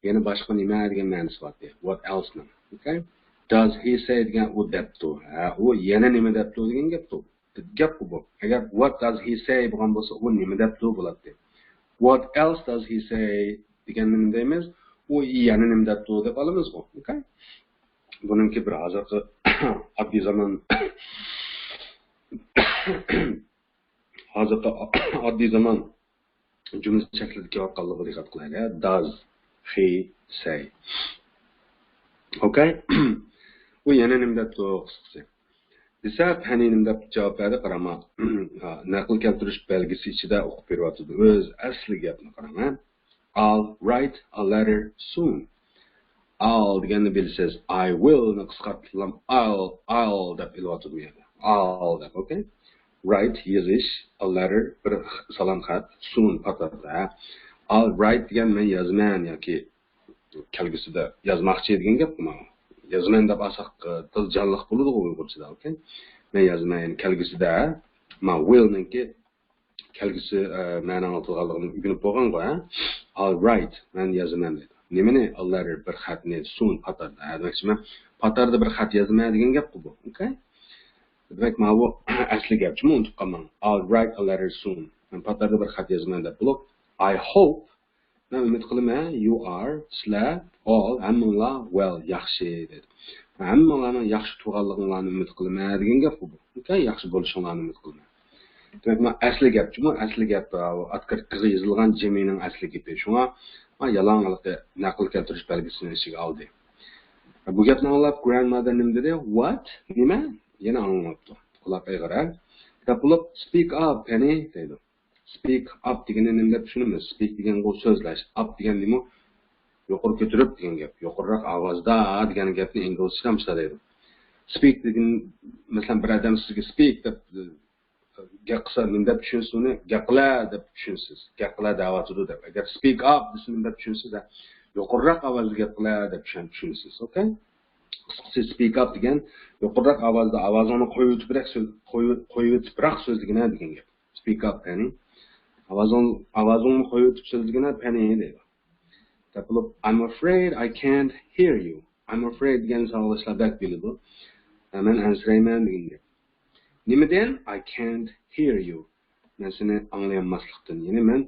يەنە باشقا نېمە دېگەن مەنىسى بار. What else نىڭ. ئوكەي؟ Does he say دېگەن ئۇ دەپتۇ. ھە، ئۇ يەنە نېمە دەپتۇ دېگەن گەپتۇ. گەپقۇ بۇ. ئەگەر what does he say بولغان بولسا، ئۇ نېمە دەپتۇ بولاتتى. What else does he say دېگەندە نېمە دەيمىز؟ ئۇ يەنە نېمە دەپتۇ دەپ ئالىمىزغۇ. ئوكەي؟ بۇنىڭكى بىر ھازىرقى ئاددىي زامان، ھازىرقى ئاددىي زامان جۈملە شەكلىدە كېلىۋاتقانلىقىغا دىققەت قىلايلى. Does he say؟ ئوكەي؟ ئۇ يەنە نېمە دەپتۇ، قىسقىسى. دېسە، پەنى نېمە دەپ جاۋاب بەردى، قاراڭا. نەقىل كەلتۈرۈش بەلگىسى ئىچىدە ئوقۇپ بېرىۋاتىدۇ. ئۆز ئەسلى گەپنى قاراڭ، ھە. I'll write a letter soon. I'll دېگەننى بىلىسىز. I will نى قىسقارتىپلام I'll، I'll دەپ ئېلىۋاتىدۇ بۇ يەردە. I'll دەپ، ئوكەي. Write، يېزىش، a letter، بىر سالام خەت، soon، پات-پات، ھە. I'll write دېگەن مەن يازىمەن ياكى كەلگۈسىدە يازماقچى دېگەن گەپقۇ مانا. يازىمەن دەپ ئالساق، تازا جانلىق بولىدىغۇ ئۇيغۇرچىدا، ئوكەي. مەن يازىمەن، يەنى كەلگۈسىدە. ما will نىڭكى كەلگۈسى، ئە، مەنە ئاڭلىتىلغانلىقىنى ئۆگىنىپ بولغانغۇ، ھە؟ I'll write، مەن يازىمەن دەيدۇ. نېمىنى؟ A letter، بىر خەتنى، soon، پاتاردا. ھە، دېمەكچىمەن، پاتاردا بىر خەت يازىمەن دېگەن گەپقۇ بۇ. ئوكەي؟ دېمەك، ماۋۇ ئەسلى گەپ. شۇنى ئۇنتۇپ قالماڭ. I'll write a letter soon. مەن پاتاردا بىر خەت يازىمەن دەپ بولۇپ، I hope، مەن ئۈمىد قىلىمەن، you are، سىلەر، all، ھەممىڭلار، well، ياخشى، دەيدۇ. ھەممىڭلارنىڭ ياخشى تۇرغانلىقىڭلارنى ئۈمىد قىلىمەن دېگەن گەپقۇ بۇ. ئوكەي، ياخشى بولۇشۇڭلارنى ئۈمىد قىلىمەن. دېمەك، مانا ئەسلى گەپ جۇمۇ، ئەسلى گەپ، ئا، ئۇ ئاتكىرتكىغا يېزىلغان جىمىنىڭ ئەسلى گېپى. شۇڭا، ھا، يالاڭ ھېلىقى نەقىل كەلتۈرۈش بەلگىسىنى ئىچىگە ئالدى. بۇ گەپنى ئاڭلاپ، grandmother نېمە دېدى؟ What؟ نېمە؟ يەنە ئاڭلىماپتۇ. قۇلاق ئېغىر، ھە؟ دەپ بولۇپ، speak up، Penny، دەيدۇ. Speak up دېگىنى نېمە دەپ چۈشىنىمىز؟ Speak دېگەنغۇ سۆزلەش. Up دېگەن نېمە؟ يۇقىرى كۆتۈرۈپ دېگەن گەپ. يۇقىرىراق ئاۋازدا دېگەن گەپنى ئىنگلىزچىدا مۇشۇنداق دەيدۇ. Speak دېگەن، مەسىلەن، بىر ئادەم سىزگە speak دەپ، ئە، گەپ قىلسا، نېمە دەپ چۈشىنىسىز ئۇنى؟ گەپ قىلە دەپ چۈشىنىسىز. گەپ قىلە دەۋاتىدۇ دەپ. ئەگەر speak up دېسە، نېمە دەپ چۈشىنىسىز؟ ھە، يۇقىرىراق ئاۋازدا گەپ قىلە دەپ چۈشەن-، چۈشىنىسىز. ئوكەي؟ قىسقىسى، speak up دېگەن يۇقىرىراق ئاۋازدا، ئاۋازىڭنى قويۇۋېتىپراق سۆز-، قويۇ-، قويۇۋېتىپراق سۆزلىگىنە دېگەن گەپ. Speak up، يەنى ئاۋازىڭ-، ئاۋازىڭنى قويۇۋېتىپ سۆزلىگىنە، Penny، دەيدۇ. دەپ بولۇپ، I'm afraid I can't hear you. I'm afraid دېگەن ساۋاقداشلار بەك بىلىدۇ. ھە، مەن ئەنسىرەيمەن دېگەن گەپ. نېمىدىن؟ I can't hear you. مەن سېنى ئاڭلىيالماسلىقتىن. يەنى مەن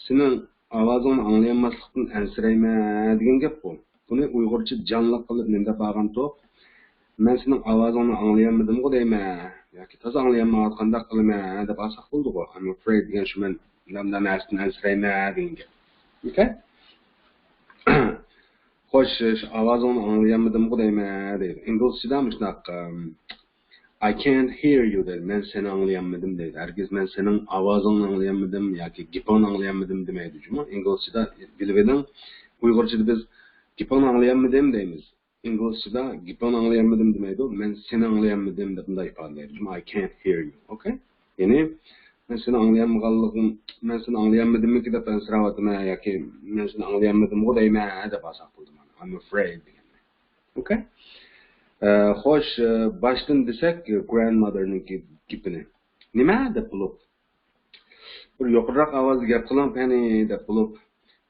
سېنىڭ ئاۋازىڭنى ئاڭلىيالماسلىقتىن ئەنسىرەيمەن دېگەن گەپ بۇ. بۇنى ئۇيغۇرچە جانلىق قىلىپ نېمە دەپ ئالغانتۇق؟ مەن سېنىڭ ئاۋازىڭنى ئاڭلىيالمىدىمغۇ دەيمەن. ياكى تازا ئاڭلىيالمايۋاتقانداق قىلىمەن دەپ ئالساق بولىدىغۇ. I'm afraid دېگەن شۇ، مەن مۇنداق نەرسىدىن ئەنسىرەيمەن دېگەن گەپ. ئوكەي؟ خوش، شۇ ئاۋازىڭنى ئاڭلىيالمىدىمغۇ دەيمەن دەيدۇ. ئىنگلىزچىدا مۇشۇنداق، ئەم، I can't hear you دەيدۇ. مەن سېنى ئاڭلىيالمىدىم دەيدۇ. ھەرگىز مەن سېنىڭ ئاۋازىڭنى ئاڭلىيالمىدىم ياكى گېپىڭنى ئاڭلىيالمىدىم دېمەيدۇ جۇمۇ. ئىنگلىزچىدا بىلىۋېلىڭ، ئۇيغۇرچىدا بىز گېپىڭنى ئاڭلىيالمىدىم دەيمىز. ئىنگلىزچىدا گېپىڭنى ئاڭلىيالمىدىم دېمەيدۇ، مەن سېنى ئاڭلىيالمىدىم دەپ مۇنداق ئىپادىلەيدۇ. I can't hear you. ئوكەي؟ يەنى، مەن سېنى ئاڭلىيالمىغانلىقىم، مەن سېنى ئاڭلىيالمىدىممىكى دەپ ئەنسىرەۋاتىمەن ياكى مەن سېنى ئاڭلىيالمىدىمغۇ دەيمەن دەپ ئالساق بولىدۇ مانا. I'm afraid دېگەندە. ئوكەي؟ ئە، خوش، ئە، باشتىن دېسەك، grandmotherنىڭكى گېپىنى. نېمە دەپ بولۇپ؟ بىر يۇقىرىراق ئاۋازدا گەپ قىلىڭ، پەنى، دەپ بولۇپ،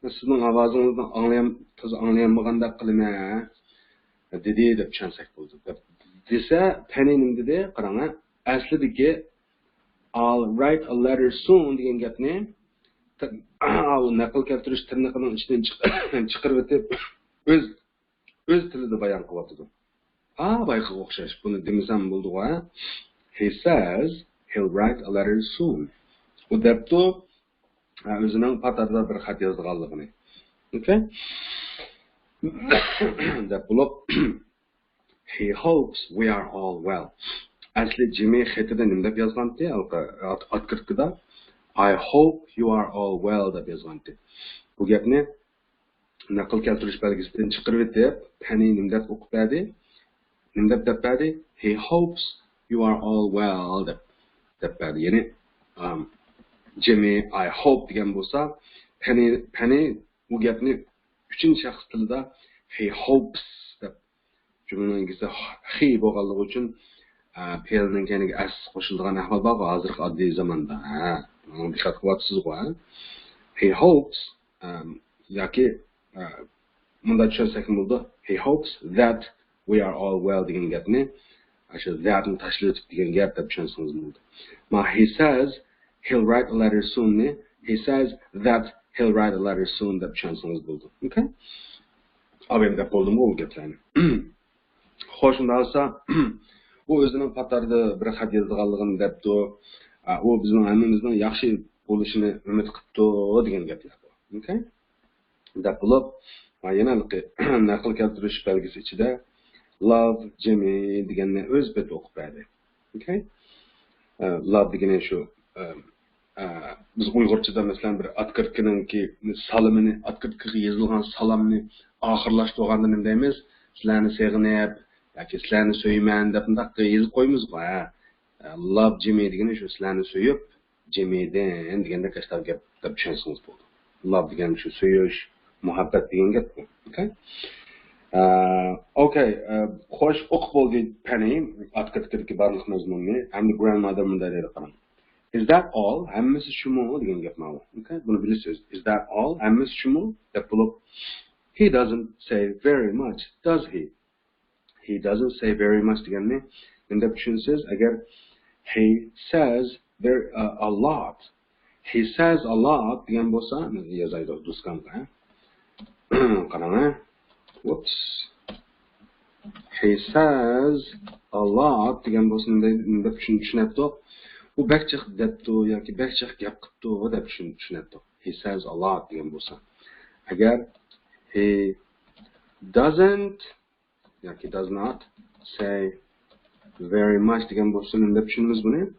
سىزنىڭ ئاۋازىڭىزنى ئاڭلىيال-، تازا ئاڭلىيالمىغاندەك قىلىمەن، دېدى، دەپ چۈشەنسەك بولىدۇ. دەپ دېسە، پەنى نېمە دېدى؟ قاراڭ، ئەسلىدىكى I'll write a letter soon دېگەن گەپنى ت-، ئاۋۇ نەقىل كەلتۈرۈش تىرنىقىنىڭ ئىچىدىن چىق-، چىقىرىۋېتىپ، ئۆز، ئۆز تىلىدا بايان قىلىۋاتىدۇ. ھا، بايىقىغا ئوخشاش. بۇنى دېمىسەم بولىدىغۇ، ھە؟ He says he'll write a letter soon. ئۇ دەپتۇ، ھە، ئۆزىنىڭ پاتاردا بىر خەت يازىدىغانلىقىنى. ئوكەي؟ دەپ بولۇپ، He hopes we are all well. ئەسلى جىمى خېتىدە نېمە دەپ يازغانتى؟ ئات-، ئاتكىرتكىدا، I hope you are all well دەپ يازغانتى. بۇ گەپنى نەقىل كەلتۈرۈش بەلگىسىدىن چىقىرىۋېتىپ، پەنى نېمە دەپ ئوقۇپ بەردى؟ نېمە دەپ دەپ بەردى؟ He hopes you are all well دەپ، دەپ بەردى. يەنى، ئام، جىمى، I hope دېگەن بولسا، پەنى، پەنى بۇ گەپنى ئۈچىنچى شەخس تىلىدا he hopes دەپ، جۈملىنىڭ ئىگىسى he بولغانلىقى ئۈچۈن، ئە، پېئىلنىڭ كەينىگە s قوشۇلىدىغان ئەھۋال بارغۇ، ھازىرقى ئاددىي زاماندا. ھە، بۇنىڭغا دىققەت قىلىۋاتىسىزغۇ، ھە؟ He hopes، ئەم، ياكى، ئە، مۇنداق چۈشەنسەكمۇ بولىدۇ. He hopes that we are all well دېگەن گەپنى، ئاشۇ thatنى تاشلىۋېتىپ دېگەن گەپ دەپ چۈشەنسىڭىز بولىدۇ. ما، he says he'll write a letter soonنى، he says that he'll write a letter soon دەپ چۈشەنسىڭىز بولىدۇ. ئوكەي؟ ئابايام دەپ بولدۇمغۇ ئۇ گەپلەرنى. خوش، شۇنداق بولسا، ئۇ ئۆزىنىڭ پاتاردا بىر خەت يازىدىغانلىقىنى دەپتۇ. ئا، ئۇ بىزنىڭ ھەممىمىزنىڭ ياخشى بولۇشىنى ئۈمىد قىپتۇ دېگەن گەپلەر بۇ. ئوكەي؟ دەپ بولۇپ، ھا، يەنە ھېلىقى نەقىل كەلتۈرۈش بەلگىسى ئىچىدە love Jimmy دېگەننى ئۆز پېتى ئوقۇپ بەردى. ئوكەي؟ ئە، love دېگىنى شۇ، ئە، ئە، بىز ئۇيغۇرچىدا، مەسىلەن، بىر ئاتكىرتكىنىڭكى سالىمىنى، ئاتكىرتكىغا يېزىلغان سالامنى ئاخىرلاشتۇرغاندا نېمە دەيمىز؟ سىلەرنى سېغىنىپ ياكى سىلەرنى سۆيىمەن دەپ مۇنداق يېزىپ قويىمىزغۇ، ھە؟ ئە، love Jimmy دېگىنى شۇ، سىلەرنى سۆيۈپ، جىمىدىن دېگەندەك ئاشۇنداق گەپ دەپ چۈشەنسىڭىز بولىدۇ. love دېگەن شۇ سۆيۈش، مۇھەببەت دېگەن گەپ بۇ. ئوكەي؟ ئە، ئوكەي، ئە، خوش، ئوقۇپ بولدى پەنى، ئاتكىرتكىدىكى بارلىق مەزمۇننى. ئەمدى grandmother مۇنداق دەيدۇ، قاراڭ. Is that all? ھەممىسى شۇمۇ دېگەن گەپ ماۋۇ. Okay? بۇنى بىلىسىز. Is that all? ھەممىسى شۇمۇ دەپ بولۇپ، he doesn't say very much, does he? He doesn't say very much دېگەننى نېمە دەپ چۈشىنىسىز؟ ئەگەر he says very, uh, a lot, he says a lot دېگەن بولسا، يازايلى دوسكامغا. قاراڭ، ھە؟ Whoops. He says a lot دېگەن بولسا نېمە دەپ چۈشىنەتتۇق؟ ئۇ بەك جىق دەپتۇ ياكى بەك جىق گەپ قىپتۇ دەپ چۈشىنەتتۇق. He says a lot دېگەن بولسا. ئەگەر he doesn't ياكى does not say very much دېگەن بولسا نېمە دەپ چۈشىنىمىز بۇنى؟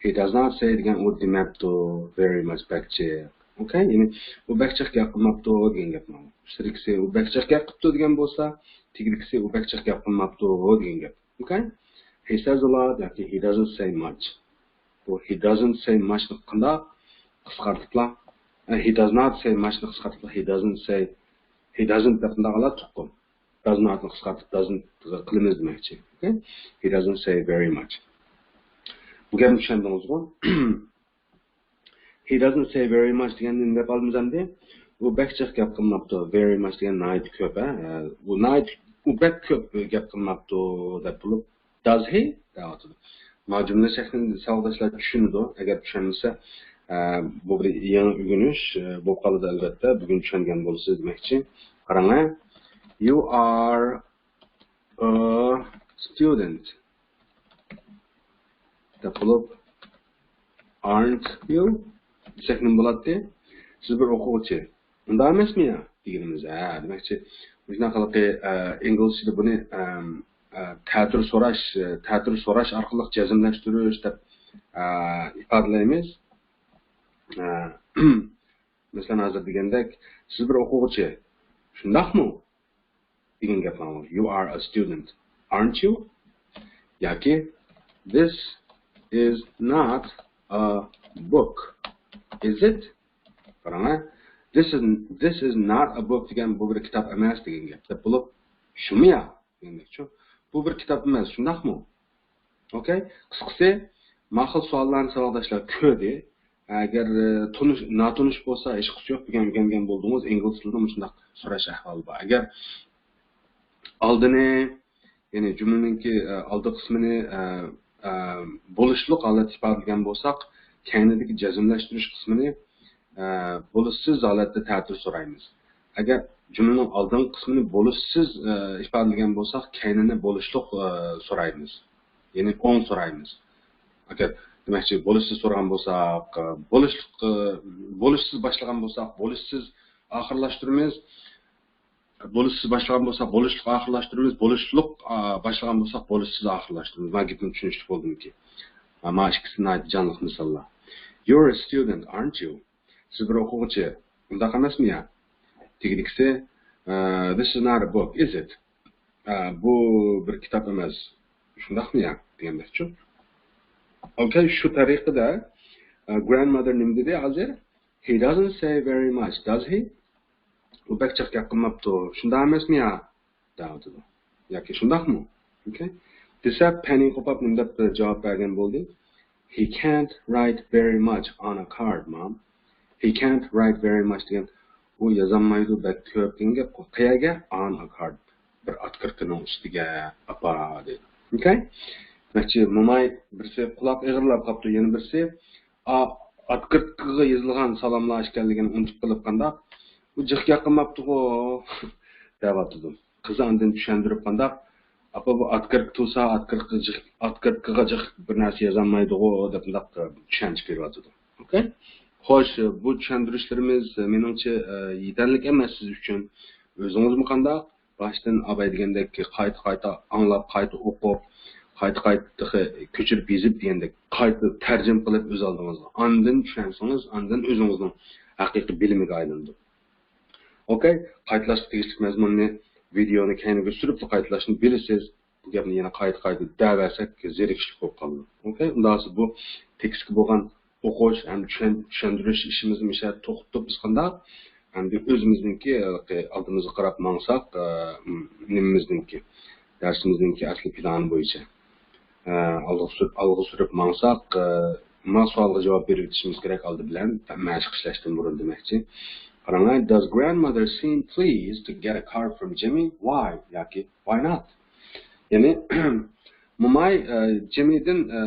He does not say دېگەن ئۇ دېمەپتۇ very much، بەك جىق. Okay؟ يەنى ئۇ بەك جىق گەپ قىلماپتۇ دېگەن گەپ مانا. ئۈستىدىكىسى ئۇ بەك جىق گەپ قىپتۇ دېگەن بولسا، تېگىدىكىسى ئۇ بەك جىق گەپ قىلماپتۇ دېگەن گەپ. Okay؟ He says a lot ياكى he doesn't say much. بۇ he doesn't say much نى قانداق قىسقارتىپلا، he does not say much نى قىسقارتىپلا he doesn't say، he doesn't دەپ قانداق قىلاتتۇققۇ؟ Does not نى قىسقارتىپ doesn't قىلىمىز دېمەكچى. Okay؟ He doesn't say very much. بۇ گەپنى چۈشەندىڭىزغۇ؟ He doesn't say very much دېگەندىن نېمە دەپ ئالىمىز ئەمدى؟ ئۇ بەك جىق گەپ قىلماپتۇ. Very much دېگەن ناھايىتى كۆپ، ھە؟ ئۇ ناھايىتى، ئۇ بەك كۆپ گەپ قىلماپتۇ دەپ بولۇپ، does he دەۋاتىدۇ. ما جۈملە شەكلىنى ساۋاقداشلار چۈشىنىدۇ. ئەگەر چۈشەنمىسە، ئە، بۇ بىر يېڭى ئۆگىنىش، ئە، بولۇپ قالىدۇ ئەلۋەتتە. بۈگۈن چۈشەنگەن بولىسىز دېمەكچى. قاراڭ، ھە. You are a student دەپ بولۇپ، aren't you دېسەك نېمە بولاتتى؟ سىز بىر ئوقۇغۇچى. ئۇنداق ئەمەسمۇ يا؟ دېگىنىمىز، ھە، دېمەكچى، مۇشۇنداق قىلىقى، ئە، ئىنگلىزچىدا بۇنى، ئەم، ئە، تەتۈر سوراش، ئە، تەتۈر سوراش ئارقىلىق جەزملەشتۈرۈش دەپ، ئە، ئىپادىلەيمىز. ئە، مەسىلەن، ھازىر دېگەندەك، سىز بىر ئوقۇغۇچى، شۇنداقمۇ؟ دېگەن گەپ مانا، you are a student, aren't you? ياكى this is not a book, is it? قاراڭ، this is، this is not a book دېگەن بۇ بىر كىتاب ئەمەس دېگەن گەپ. دەپ بولۇپ، شۇمۇ يا؟ دېگەندەكچۇ. بۇ بىر كىتاب ئەمەس، شۇنداقمۇ؟ Okay؟ قىسقىسى، ما خىل سوئاللارنى ساۋاقداشلار كۆردى. ئەگەر، ئە، تونۇش، ناتونۇش بولسا، ھېچقىسى يوق، بۈگۈن ئۆگەنگەن بولدىڭىز، ئىنگلىز تىلىدا مۇشۇنداق سوراش ئەھۋالى بار. ئەگەر ئالدىنى، يەنى جۈملىنىڭكى، ئە، ئالدى قىسمىنى، ئە، ئە، بولۇشلۇق ھالەتتە ئىپادىلىگەن بولساق، كەينىدىكى جەزملەشتۈرۈش قىسمىنى، ئە، بولۇشسىز ھالەتتە تەتۈر سورايمىز. ئەگەر جۈملىنىڭ ئالدىنقى قىسمىنى بولۇشسىز، ئە، ئىپادىلىگەن بولساق، كەينىنى بولۇشلۇق، ئە، سورايمىز. يەنى ئوڭ سورايمىز. ئەگەر، دېمەكچى، بولۇشسىز سورىغان بولساق، ئە، بولۇشلۇق، ئە، بولۇشسىز باشلىغان بولساق، بولۇشسىز ئاخىرلاشتۇرىمىز. بولۇشسىز باشلىغان بولساق، بولۇشلۇق ئاخىرلاشتۇرىمىز. بولۇشلۇق، ئا، باشلىغان بولساق، بولۇشسىز ئاخىرلاشتۇرىمىز. ما گېپىم چۈشىنىشلىك بولدىمىكى؟ ھە، ما ئىككىسى ناھايىتى جانلىق مىساللار. You're a student, aren't you? سىز بىر ئوقۇغۇچى، ئۇنداق ئەمەسمۇ يا؟ تېگىدىكىسى، ئە، this is not a book, is it? ئە، بۇ بىر كىتاب ئەمەس، شۇنداقمۇ يا؟ دېگەندەكچۇ. Okay، شۇ تەرىقىدە، ئە، grandmother نېمە دېدى ھازىر؟ He doesn't say very much, does he? ئۇ بەك جىق گەپ قىلماپتۇ، شۇنداق ئەمەسمۇ يا؟ دەۋاتىدۇ. ياكى شۇنداقمۇ؟ Okay. دېسە، پەنى قوپاپ نېمە دەپ جاۋاب بەرگەن بولدى؟ He can't write very much on a card, Mom. He can't write very much دېگەن، ئۇ يازالمايدۇ بەك كۆپ دېگەن گەپ. قەيەرگە؟ On a card. بىر ئاتكىرتكىنىڭ ئۈستىگە، ئاپا، دېدى. Okay. دېمەكچى، موماي بىرسى قۇلاق ئېغىرلاپ قاپتۇ، يەنە بىرسى ئا-، ئاتكىرتكىغا يېزىلغان سالاملار ئىكەنلىكىنى ئۇنتۇپ قېلىپ قانداق، بۇ جىق گەپ قىلماپتىغۇ دەۋاتىدۇ. قىزى ئاندىن چۈشەندۈرۈپ قانداق، ئاپا بۇ ئاتكىرتكا تۇرسا، ئاتكىرتكا جىق، ئاتكىرتكىغا جىق بىر نەرسە يازالمايدىغۇ دەپ مۇنداق چۈشەنچە بېرىۋاتىدۇ. Okay؟ خوش، بۇ چۈشەندۈرۈشلىرىمىز مېنىڭچە يېتەرلىك ئەمەس سىز ئۈچۈن. ئۆزىڭىزمۇ قانداق؟ باشتىن ئاباي دېگەندەك قايتا-قايتا ئاڭلاپ، قايتا ئوقۇپ، قايتا-قايتا تېخى كۆچۈرۈپ يېزىپ دېگەندەك قايتا تەرجىمە قىلىپ ئۆز ئالدىڭىزغا. ئاندىن چۈشەنسىڭىز، ئاندىن ئۆزىڭىزنىڭ ھەقىقىي بىلىمىگە ئايلىنىدۇ. Okay، قايتىلاشقا تېگىشلىك مەزمۇننى، ۋىدېئونى كەينىگە سۈرۈپلا قايتىلاشنى بىلىسىز. بۇ گەپنى يەنە قايتا-قايتا دەۋەرسەك زېرىكىشلىك بولۇپ قالىدۇ. Okay، ئۇنداق بولسا بۇ تېكىستكە بولغان ئوقۇش ھەم چۈشەن-، چۈشەندۈرۈش ئىشىمىزنى مۇشۇ يەردە توختىتىپ، بىز قانداق ئەمدى ئۆزىمىزنىڭكى، ھېلىقى ئالدىمىزغا قاراپ ماڭساق، ئە، نېمىمىزنىڭكى، دەرسىمىزنىڭكى ئەسلى پىلانى بويىچە، ئە، ئالغا سۈرۈپ، ئالغا سۈرۈپ ماڭساق، ئە، ما سوئالغا جاۋاب بېرىۋېتىشىمىز كېرەك ئالدى بىلەن، مەشىق ئىشلەشتىن بۇرۇن دېمەكچى. قاراڭلار، Does grandmother seem pleased to get a card from Jimmy? Why ياكى why not؟ يەنى موماي ئە، جىممىدىن ئە،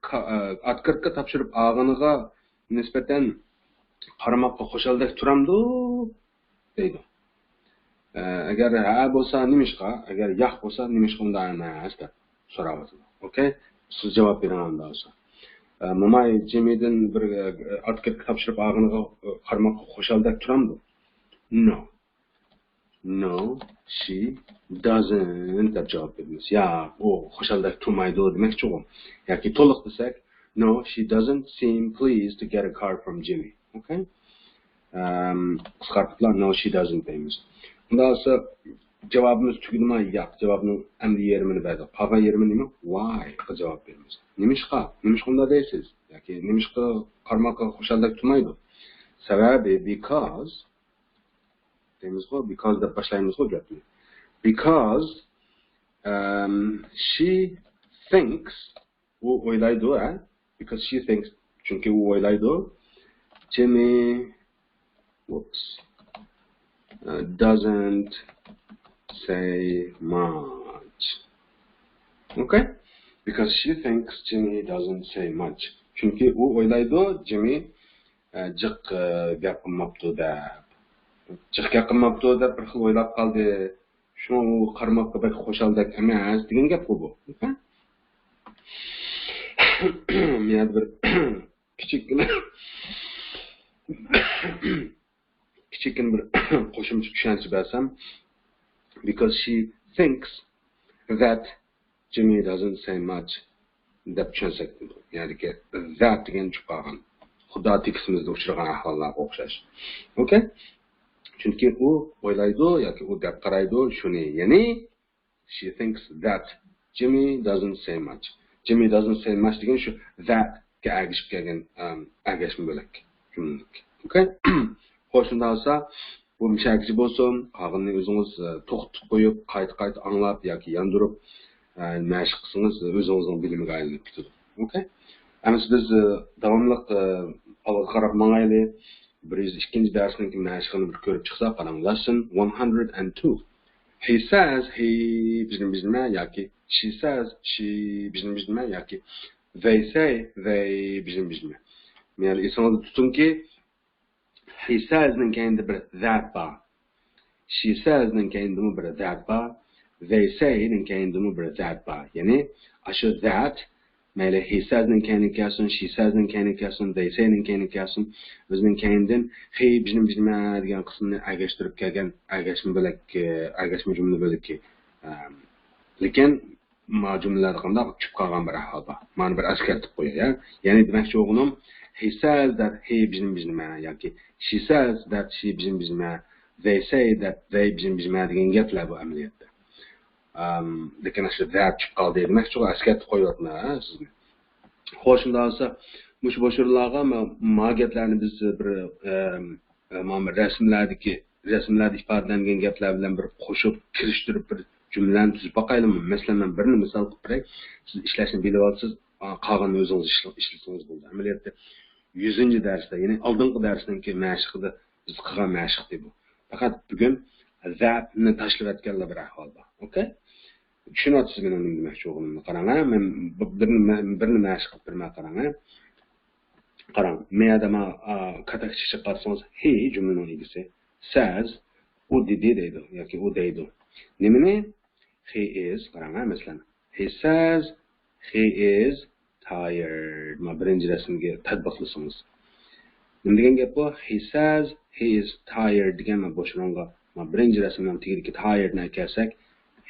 كا- ئە، ئاتكارتكا تاپشۇرۇپ ئالغىنىغا نىسبەتەن قارىماققا خۇشالدەك تۇرامدۇ؟ دەيدۇ. ئە، ئەگەر ھە بولسا نېمىشقا؟ ئەگەر ياق بولسا نېمىشقا ئۇنداق ئەمەس دەپ سوراۋاتىدۇ. ئوكەي؟ سىز جاۋاب بېرىڭ ئۇنداق بولسا. ئە، موماي جىممىدىن بىر ئە، ئاتكارتكا تاپشۇرۇپ ئالغىنىغا ئە، قارىماققا خۇشالدەك تۇرامدۇ؟ No. No, she doesn't دەپ جاۋاب بېرىمىز. ياق، ئۇ خۇشالدەك تۇرمايدۇ دېمەكچىغۇ. ياكى تولۇق دېسەك، No, she doesn't seem pleased to get a card from Jimmy. ئوكەي؟ ئەم، قىسقارتىپلا No, she doesn't دەيمىز. ئۇنداق بولسا جاۋابىمىز تۈگىدىما؟ ياق، جاۋابنىڭ ئەمدى يېرىمىنى بەردۇق. قالغان يېرىمىنى نېمە؟ Why غا جاۋاب بېرىمىز. نېمىشقا؟ نېمىشقا ئۇنداق دەيسىز؟ ياكى نېمىشقا قارىماققا خۇشالدەك تۇرمايدۇ؟ سەۋەبى because دەيمىزغۇ، because دەپ باشلايمىزغۇ گەپنى. Because ئەم، she thinks ئۇ ئويلايدۇ، ھە؟ Because she thinks چۈنكى ئۇ ئويلايدۇ. Jimmy whoops uh, doesn't say much. Okay? Because she thinks Jimmy doesn't say much. چۈنكى ئۇ ئويلايدۇ، جىممى ئە، جىق ئە، گەپ قىلماپتۇ دەپ. جىق گەپ قىلماپتۇ دەپ بىر خىل ئويلاپ قالدى. شۇڭا ئۇ قارىماققا بەك خۇشالدەك ئەمەس دېگەن گەپقۇ بۇ. مەن بىر كىچىككىنە كىچىككىنە بىر قوشۇمچە چۈشەنچە بەرسەم، because she thinks that Jimmy doesn't say much دەپ چۈشەنسەك، يەنىكى that دېگەن چۈشۈپ قالغان. خۇدا تېكىستىمىزدە ئۇچرىغان ئەھۋاللارغا ئوخشاش. ئوكەي؟ چۈنكى ئۇ ئويلايدۇ ياكى ئۇ دەپ قارايدۇ شۇنى، يەنى she thinks that Jimmy doesn't say much. Jimmy doesn't say much دېگەن شۇ that كە ئەگىشىپ كەلگەن ئەم، ئەگەشمە بۆلەك جۈملىلىك. ئوكەي؟ خوش، شۇنداق بولسا بۇ مۇشەگىچە بولسۇن، قالغىنىنى ئۆزىڭىز ئە، توختىتىپ قويۇپ، قايتا-قايتا ئاڭلاپ ياكى ياندۇرۇپ ئە، مەشىق قىلسىڭىز ئۆزىڭىزنىڭ بىلىمىگە ئايلىنىپ كېتىدۇ. ئوكەي؟ ئەمىسە بىز ئە، داۋاملىق ئە، ئالغا قاراپ ماڭايلى. بىر يۈز ئىككىنچى دەرسنىڭكى مەشىقىنى بىر كۆرۈپ چىقساق، قاراڭ. Lesson one hundred and two. He says he بىزنى بىزنىمە ياكى she says she بىزنى بىزنىمە ياكى they say they بىزنى بىزنىمە. يەنى ئېسىڭىزدە تۇتۇڭكى، He says نىڭ كەينىدە بىر that بار. She says نىڭ كەينىدىمۇ بىر that بار. They say نىڭ كەينىدىمۇ بىر that بار. يەنى ئاشۇ that مەيلى he says نىڭ كەينىگە كەلسۇن، she says نىڭ كەينىگە كەلسۇن، they say نىڭ كەينىگە كەلسۇن، ئۆزىنىڭ كەينىدىن he بىزنى بىزنىمە دېگەن قىسىمنى ئەگەشتۈرۈپ كەلگەن ئەگەشمە بۆلەك، ئەگەشمە جۈملە بۆلىكى. ئەم، لېكىن ما جۈملىلەردە قانداق چۈشۈپ قالغان بىر ئەھۋال بار. مانا بىر ئەسكەرتىپ قوياي، يا. يەنى دېمەكچى بولغىنىم، he says that he بىزنى بىزنىمە ياكى she says that she بىزنى بىزنىمە، they say that they بىزنى بىزنىمە دېگەن گەپلەر بۇ ئەمەلىيەتتە. ئەم، لېكىن ئاشۇ that چۈشۈپ قالدى دېمەكچى، ئەسكەرتىپ قويۇۋاتىمەن ھە، سىزنى. خوش، شۇنداق بولسا مۇشۇ بوش ئورۇنلارغا ما، ما گەپلەرنى بىز بىر ئەم، ئە، مانا رەسىملەردىكى، رەسىملەردە ئىپادىلەنگەن گەپلەر بىلەن بىر قوشۇپ، كىرىشتۈرۈپ بىر جۈملىلەرنى تۈزۈپ باقايلىمۇ؟ مەسىلەن، مەن بىرنى مىسال قىلىپ بېرەي. سىز ئىشلەشنى بىلىۋالسىز، ئا، قالغىنىنى ئۆزىڭىز ئىشلە-، ئىشلىسىڭىز بولىدۇ. ئەمەلىيەتتە يۈزىنچى دەرستە، يەنى ئالدىنقى دەرسنىڭكى مەشىقىدە بىز قىلغان مەشىق دەيدۇ. پەقەت بۈگۈن that نى تاشلىۋەتكەنلا بىر ئەھۋال بار. ئوكەي؟ چۈشىنىۋاتىسىز مېنىڭ نېمە دېمەكچى بولغىنىمنى؟ قاراڭ ھە، مەن بىرنى، بىرنى مەشىق قىلىپ بېرىمەن، قاراڭ ھە. قاراڭ، مەيەردە ما، ئا، كاتەكچە چىقارسىڭىز، he جۈملىنىڭ ئىگىسى، says ئۇ دېدى دەيدۇ ياكى ئۇ دەيدۇ. نېمىنى؟ He is، قاراڭ ھە، مەسىلەن، he says he is tired. ما بىرىنچى رەسىمگە تەتبىقلىسىڭىز. نېمە دېگەن گەپ بۇ؟ He says he is tired دېگەن ما بوش ئورۇنغا، ما بىرىنچى رەسىمنىڭ تېگىدىكى tired نى ئەكەلسەك،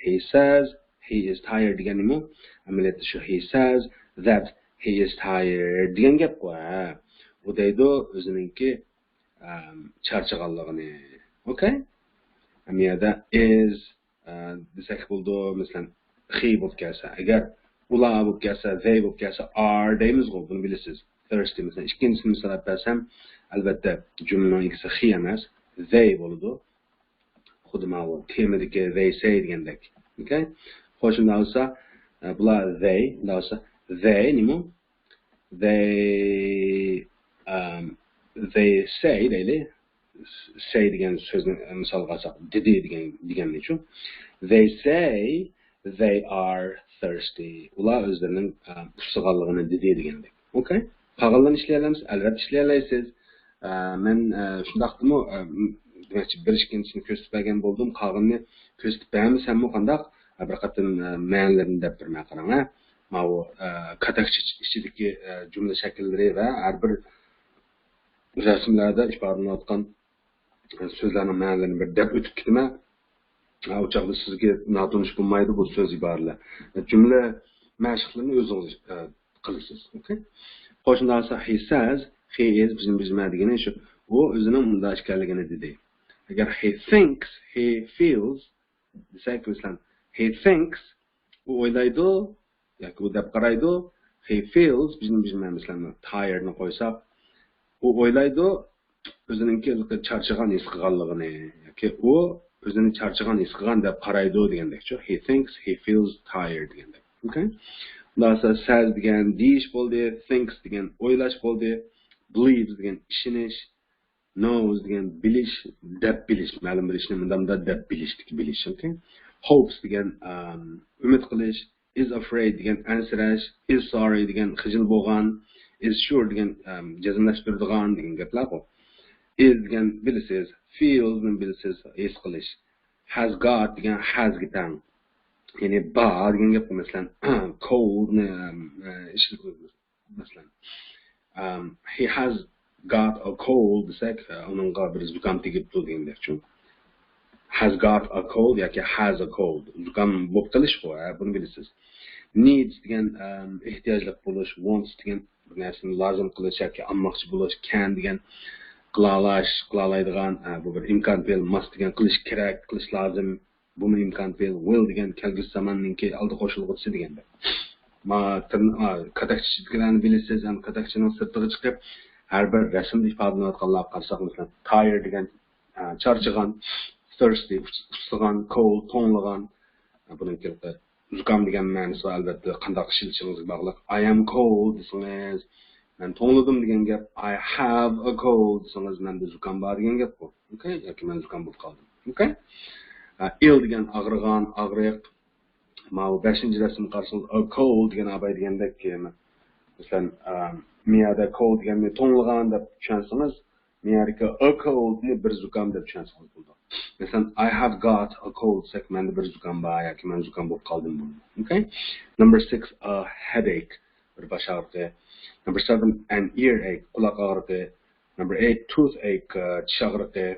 he says he is tired دېگەن نېمە؟ ئەمەلىيەتتە شۇ he says that he is tired دېگەن گەپقۇ ھە. ئۇ دەيدۇ ئۆزىنىڭكى ئەم، چارچىغانلىقىنى. ئوكەي؟ ئەمما يەردە is ئە، دېسەك بولىدۇ. مەسىلەن، he بولۇپ كەلسە، ئەگەر ئۇلار بولۇپ كەلسە، they بولۇپ كەلسە، are دەيمىزغۇ، بۇنى بىلىسىز. Thirsty مەسىلەن، ئىككىنچىسىنى مىسال ئېلىپ بەرسەم، ئەلۋەتتە جۈملىنىڭ ئىگىسى he ئەمەس، they بولىدۇ. خۇددى ماۋۇ تېمىدىكى they say دېگەندەك. ئوكەي؟ خوش، شۇنداق بولسا، ئە، بۇلار they، شۇنداق بولسا they نېمە؟ they um, they say دەيلى. Say دېگەن سۆزنى مىسالغا ئالساق، دېدى دېگەن، دېگەننىچۇ. They say they are thirsty. ئۇلار ئۆزلىرىنىڭ ئە، ئۇسسىغانلىقىنى دېدى دېگەندەك. ئوكەي. قالغانلارنى ئىشلىيەلەمسىز؟ ئەلۋەتتە ئىشلىيەلەيسىز. ئە، مەن ئە، شۇنداقتىمۇ ئە، دېمەكچى، بىر ئىككىنچىسىنى كۆرسىتىپ بەرگەن بولدۇم. قالغىنىنى كۆرسىتىپ بەرمىسەممۇ قانداق؟ ئە، بىر قېتىم ئە، مەنىلىرىنى دەپ بېرىمەن، قاراڭ ھە. ماۋۇ ئە، كاتەكچە ئىچىدىكى ئە، جۈملە شەكىللىرى ۋە ھەر بىر رەسىملەردە ئىپادىلىنىۋاتقان سۆزلەرنىڭ مەنىلىرىنى بىر دەپ ئۆتۈپ كېتىمەن. ئۇ چاغدا سىزگە ناتونۇش بولمايدۇ بۇ سۆز ئىبارىلەر. جۈملە مەشىقلىرىنى ئۆزىڭىز ئە، قىلىسىز. ئوكەي. خوش، شۇنداق بولسا he says، he is، بىزنىڭ بىزمە دېگىنى شۇ. ئۇ ئۆزىنىڭ مۇنداق ئىكەنلىكىنى دېدى. ئەگەر he thinks، he feels دېسەك، مەسىلەن، he thinks، ئۇ ئويلايدۇ ياكى ئۇ دەپ قارايدۇ. He feels، بىزنىڭ بىزمە، مەسىلەن، tired نى قويساق، ئۇ ئويلايدۇ ئۆزىنىڭكى چارچىغان ھېس قىلغانلىقىنى ياكى ئۇ ئۆزىنى چارچىغان ھېس قىلغان دەپ قارايدۇ دېگەندەكچۇ. He thinks he feels tired دېگەندەك. ئوكەي. مۇنداق says دېگەن دېيىش بولدى، thinks دېگەن ئويلاش بولدى، believes دېگەن ئىشىنىش، knows دېگەن بىلىش، دەپ بىلىش، مەلۇم بىر ئىشنى مۇنداق دەپ بىلىشتىكى بىلىش. ئوكەي. Hopes دېگەن ئەم، ئۈمىد قىلىش، is afraid دېگەن ئەنسىرەش، is sorry دېگەن خىجىل بولغان، is sure دېگەن ئەم، جەزملەشتۈرىدىغان دېگەن گەپلەرغۇ. Is دېگەن بىلىسىز، feels نى بىلىسىز، ھېس قىلىش. Has got دېگەن has گە تەڭ. يەنى بار دېگەن گەپقۇ، مەسىلەن، cold نى ئەم، ئە، ئىشلىتىمىز. مەسىلەن، ئەم، he has got a cold دېسەك، ئە، ئۇنىڭغا بىر زۇكام تېگىپتۇ دېگەندەكچۇ. Has got a cold ياكى has a cold. زۇكام بولۇپ قېلىشقۇ، ھە، بۇنى بىلىسىز. Needs دېگەن ئەم، ئېھتىياجلىق بولۇش، wants دېگەن بىر نەرسىنى لازىم قىلىش ياكى ئالماقچى بولۇش، can دېگەن قىلالاش، قىلالايدىغان، ئە، بۇ بىر ئىمكان پېئىل، must دېگەن قىلىش كېرەك، قىلىش لازىم. بۇمۇ ئىمكان پېئىل، will دېگەن كەلگۈسى زاماننىڭكى ئالدى قوشۇلغۇچىسى دېگەندەك. ما، تىرن-، ئا، كاتەكچە ئىچىدىكىلەرنى بىلىسىز، ئەمدى كاتەكچىنىڭ سىرتىغا چىقىپ، ھەر بىر رەسىمدە ئىپادىلىنىۋاتقانلارغا قارىساق، مەسىلەن، tired دېگەن، ئا، چارچىغان، thirsty، ئۇس-، ئۇسسىغان، cold، توڭلىغان. ئا، بۇنىڭكى زۇكام دېگەن مەنىسى بار، ئەلۋەتتە، قانداق ئىشلىتىشىڭىزگە باغلىق. I am cold دېسىڭىز، مەن توڭلىدىم دېگەن گەپ. I have a cold دېسىڭىز، مەندە زۇكام بار دېگەن گەپقۇ. ئوكەي؟ ياكى مەن زۇكام بولۇپ قالدىم. ئوكەي؟ ئا، ill دېگەن ئاغرىغان، ئاغرىق. ماۋۇ بەشىنچى رەسىمگە قارىسىڭىز، a cold دېگەن ئاباي دېگەندەك، مەسىلەن، ئا، مىيەدە cold دېگەننى توڭلىغان دەپ چۈشەنسىڭىز، مىيەدىكى a cold نى بىر زۇكام دەپ چۈشەنسىڭىز بولىدۇ. مەسىلەن، I have got a cold دېسەك، مەندە بىر زۇكام بار ياكى مەن زۇكام بولۇپ قالدىم بولىدۇ. ئوكەي؟ Number six، a headache، بىر باش ئاغرىقى. Number seven، an earache، قۇلاق ئاغرىقى. Number eight، toothache، چىش ئاغرىقى.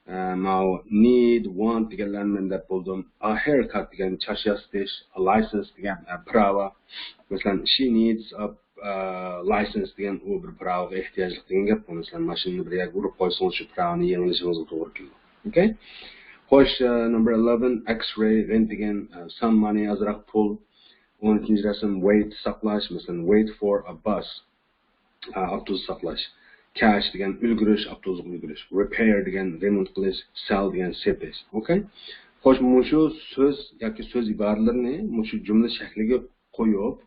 ئە، ماۋۇ need، want دېگەنلەرنى مەن دەپ بولدۇم. A haircut دېگەن چاچ ياسىتىش، a license دېگەن، ئە، پىراۋا. مەسىلەن، she needs a، ئە، license دېگەن ئۇ بىر پىراۋىغا ئېھتىياجلىق دېگەن گەپ. مەسىلەن، ماشىنىنى بىر يەرگە ئۇرۇپ قويسىڭىز، شۇ پىراۋىنى يېڭىلىشىڭىزغا توغرا كېلىدۇ. ئوكەي؟ خوش، ئە، number eleven، X-ray، rentgen، ئە، some money، ئازراق پۇل. ئون ئۈچىنچى رەسىم، wait، ساقلاش. مەسىلەن، wait for a bus. ئا، ئاپتوبۇس ساقلاش. Catch دېگەن ئۈلگۈرۈش، ئاپتوبۇسقا ئۈلگۈرۈش. Repair دېگەن رېمونت قىلىش، sell دېگەن سېتىش. ئوكەي؟ خوش، مۇشۇ سۆز ياكى سۆز ئىبارىلىرىنى مۇشۇ جۈملە شەكلىگە قويۇپ،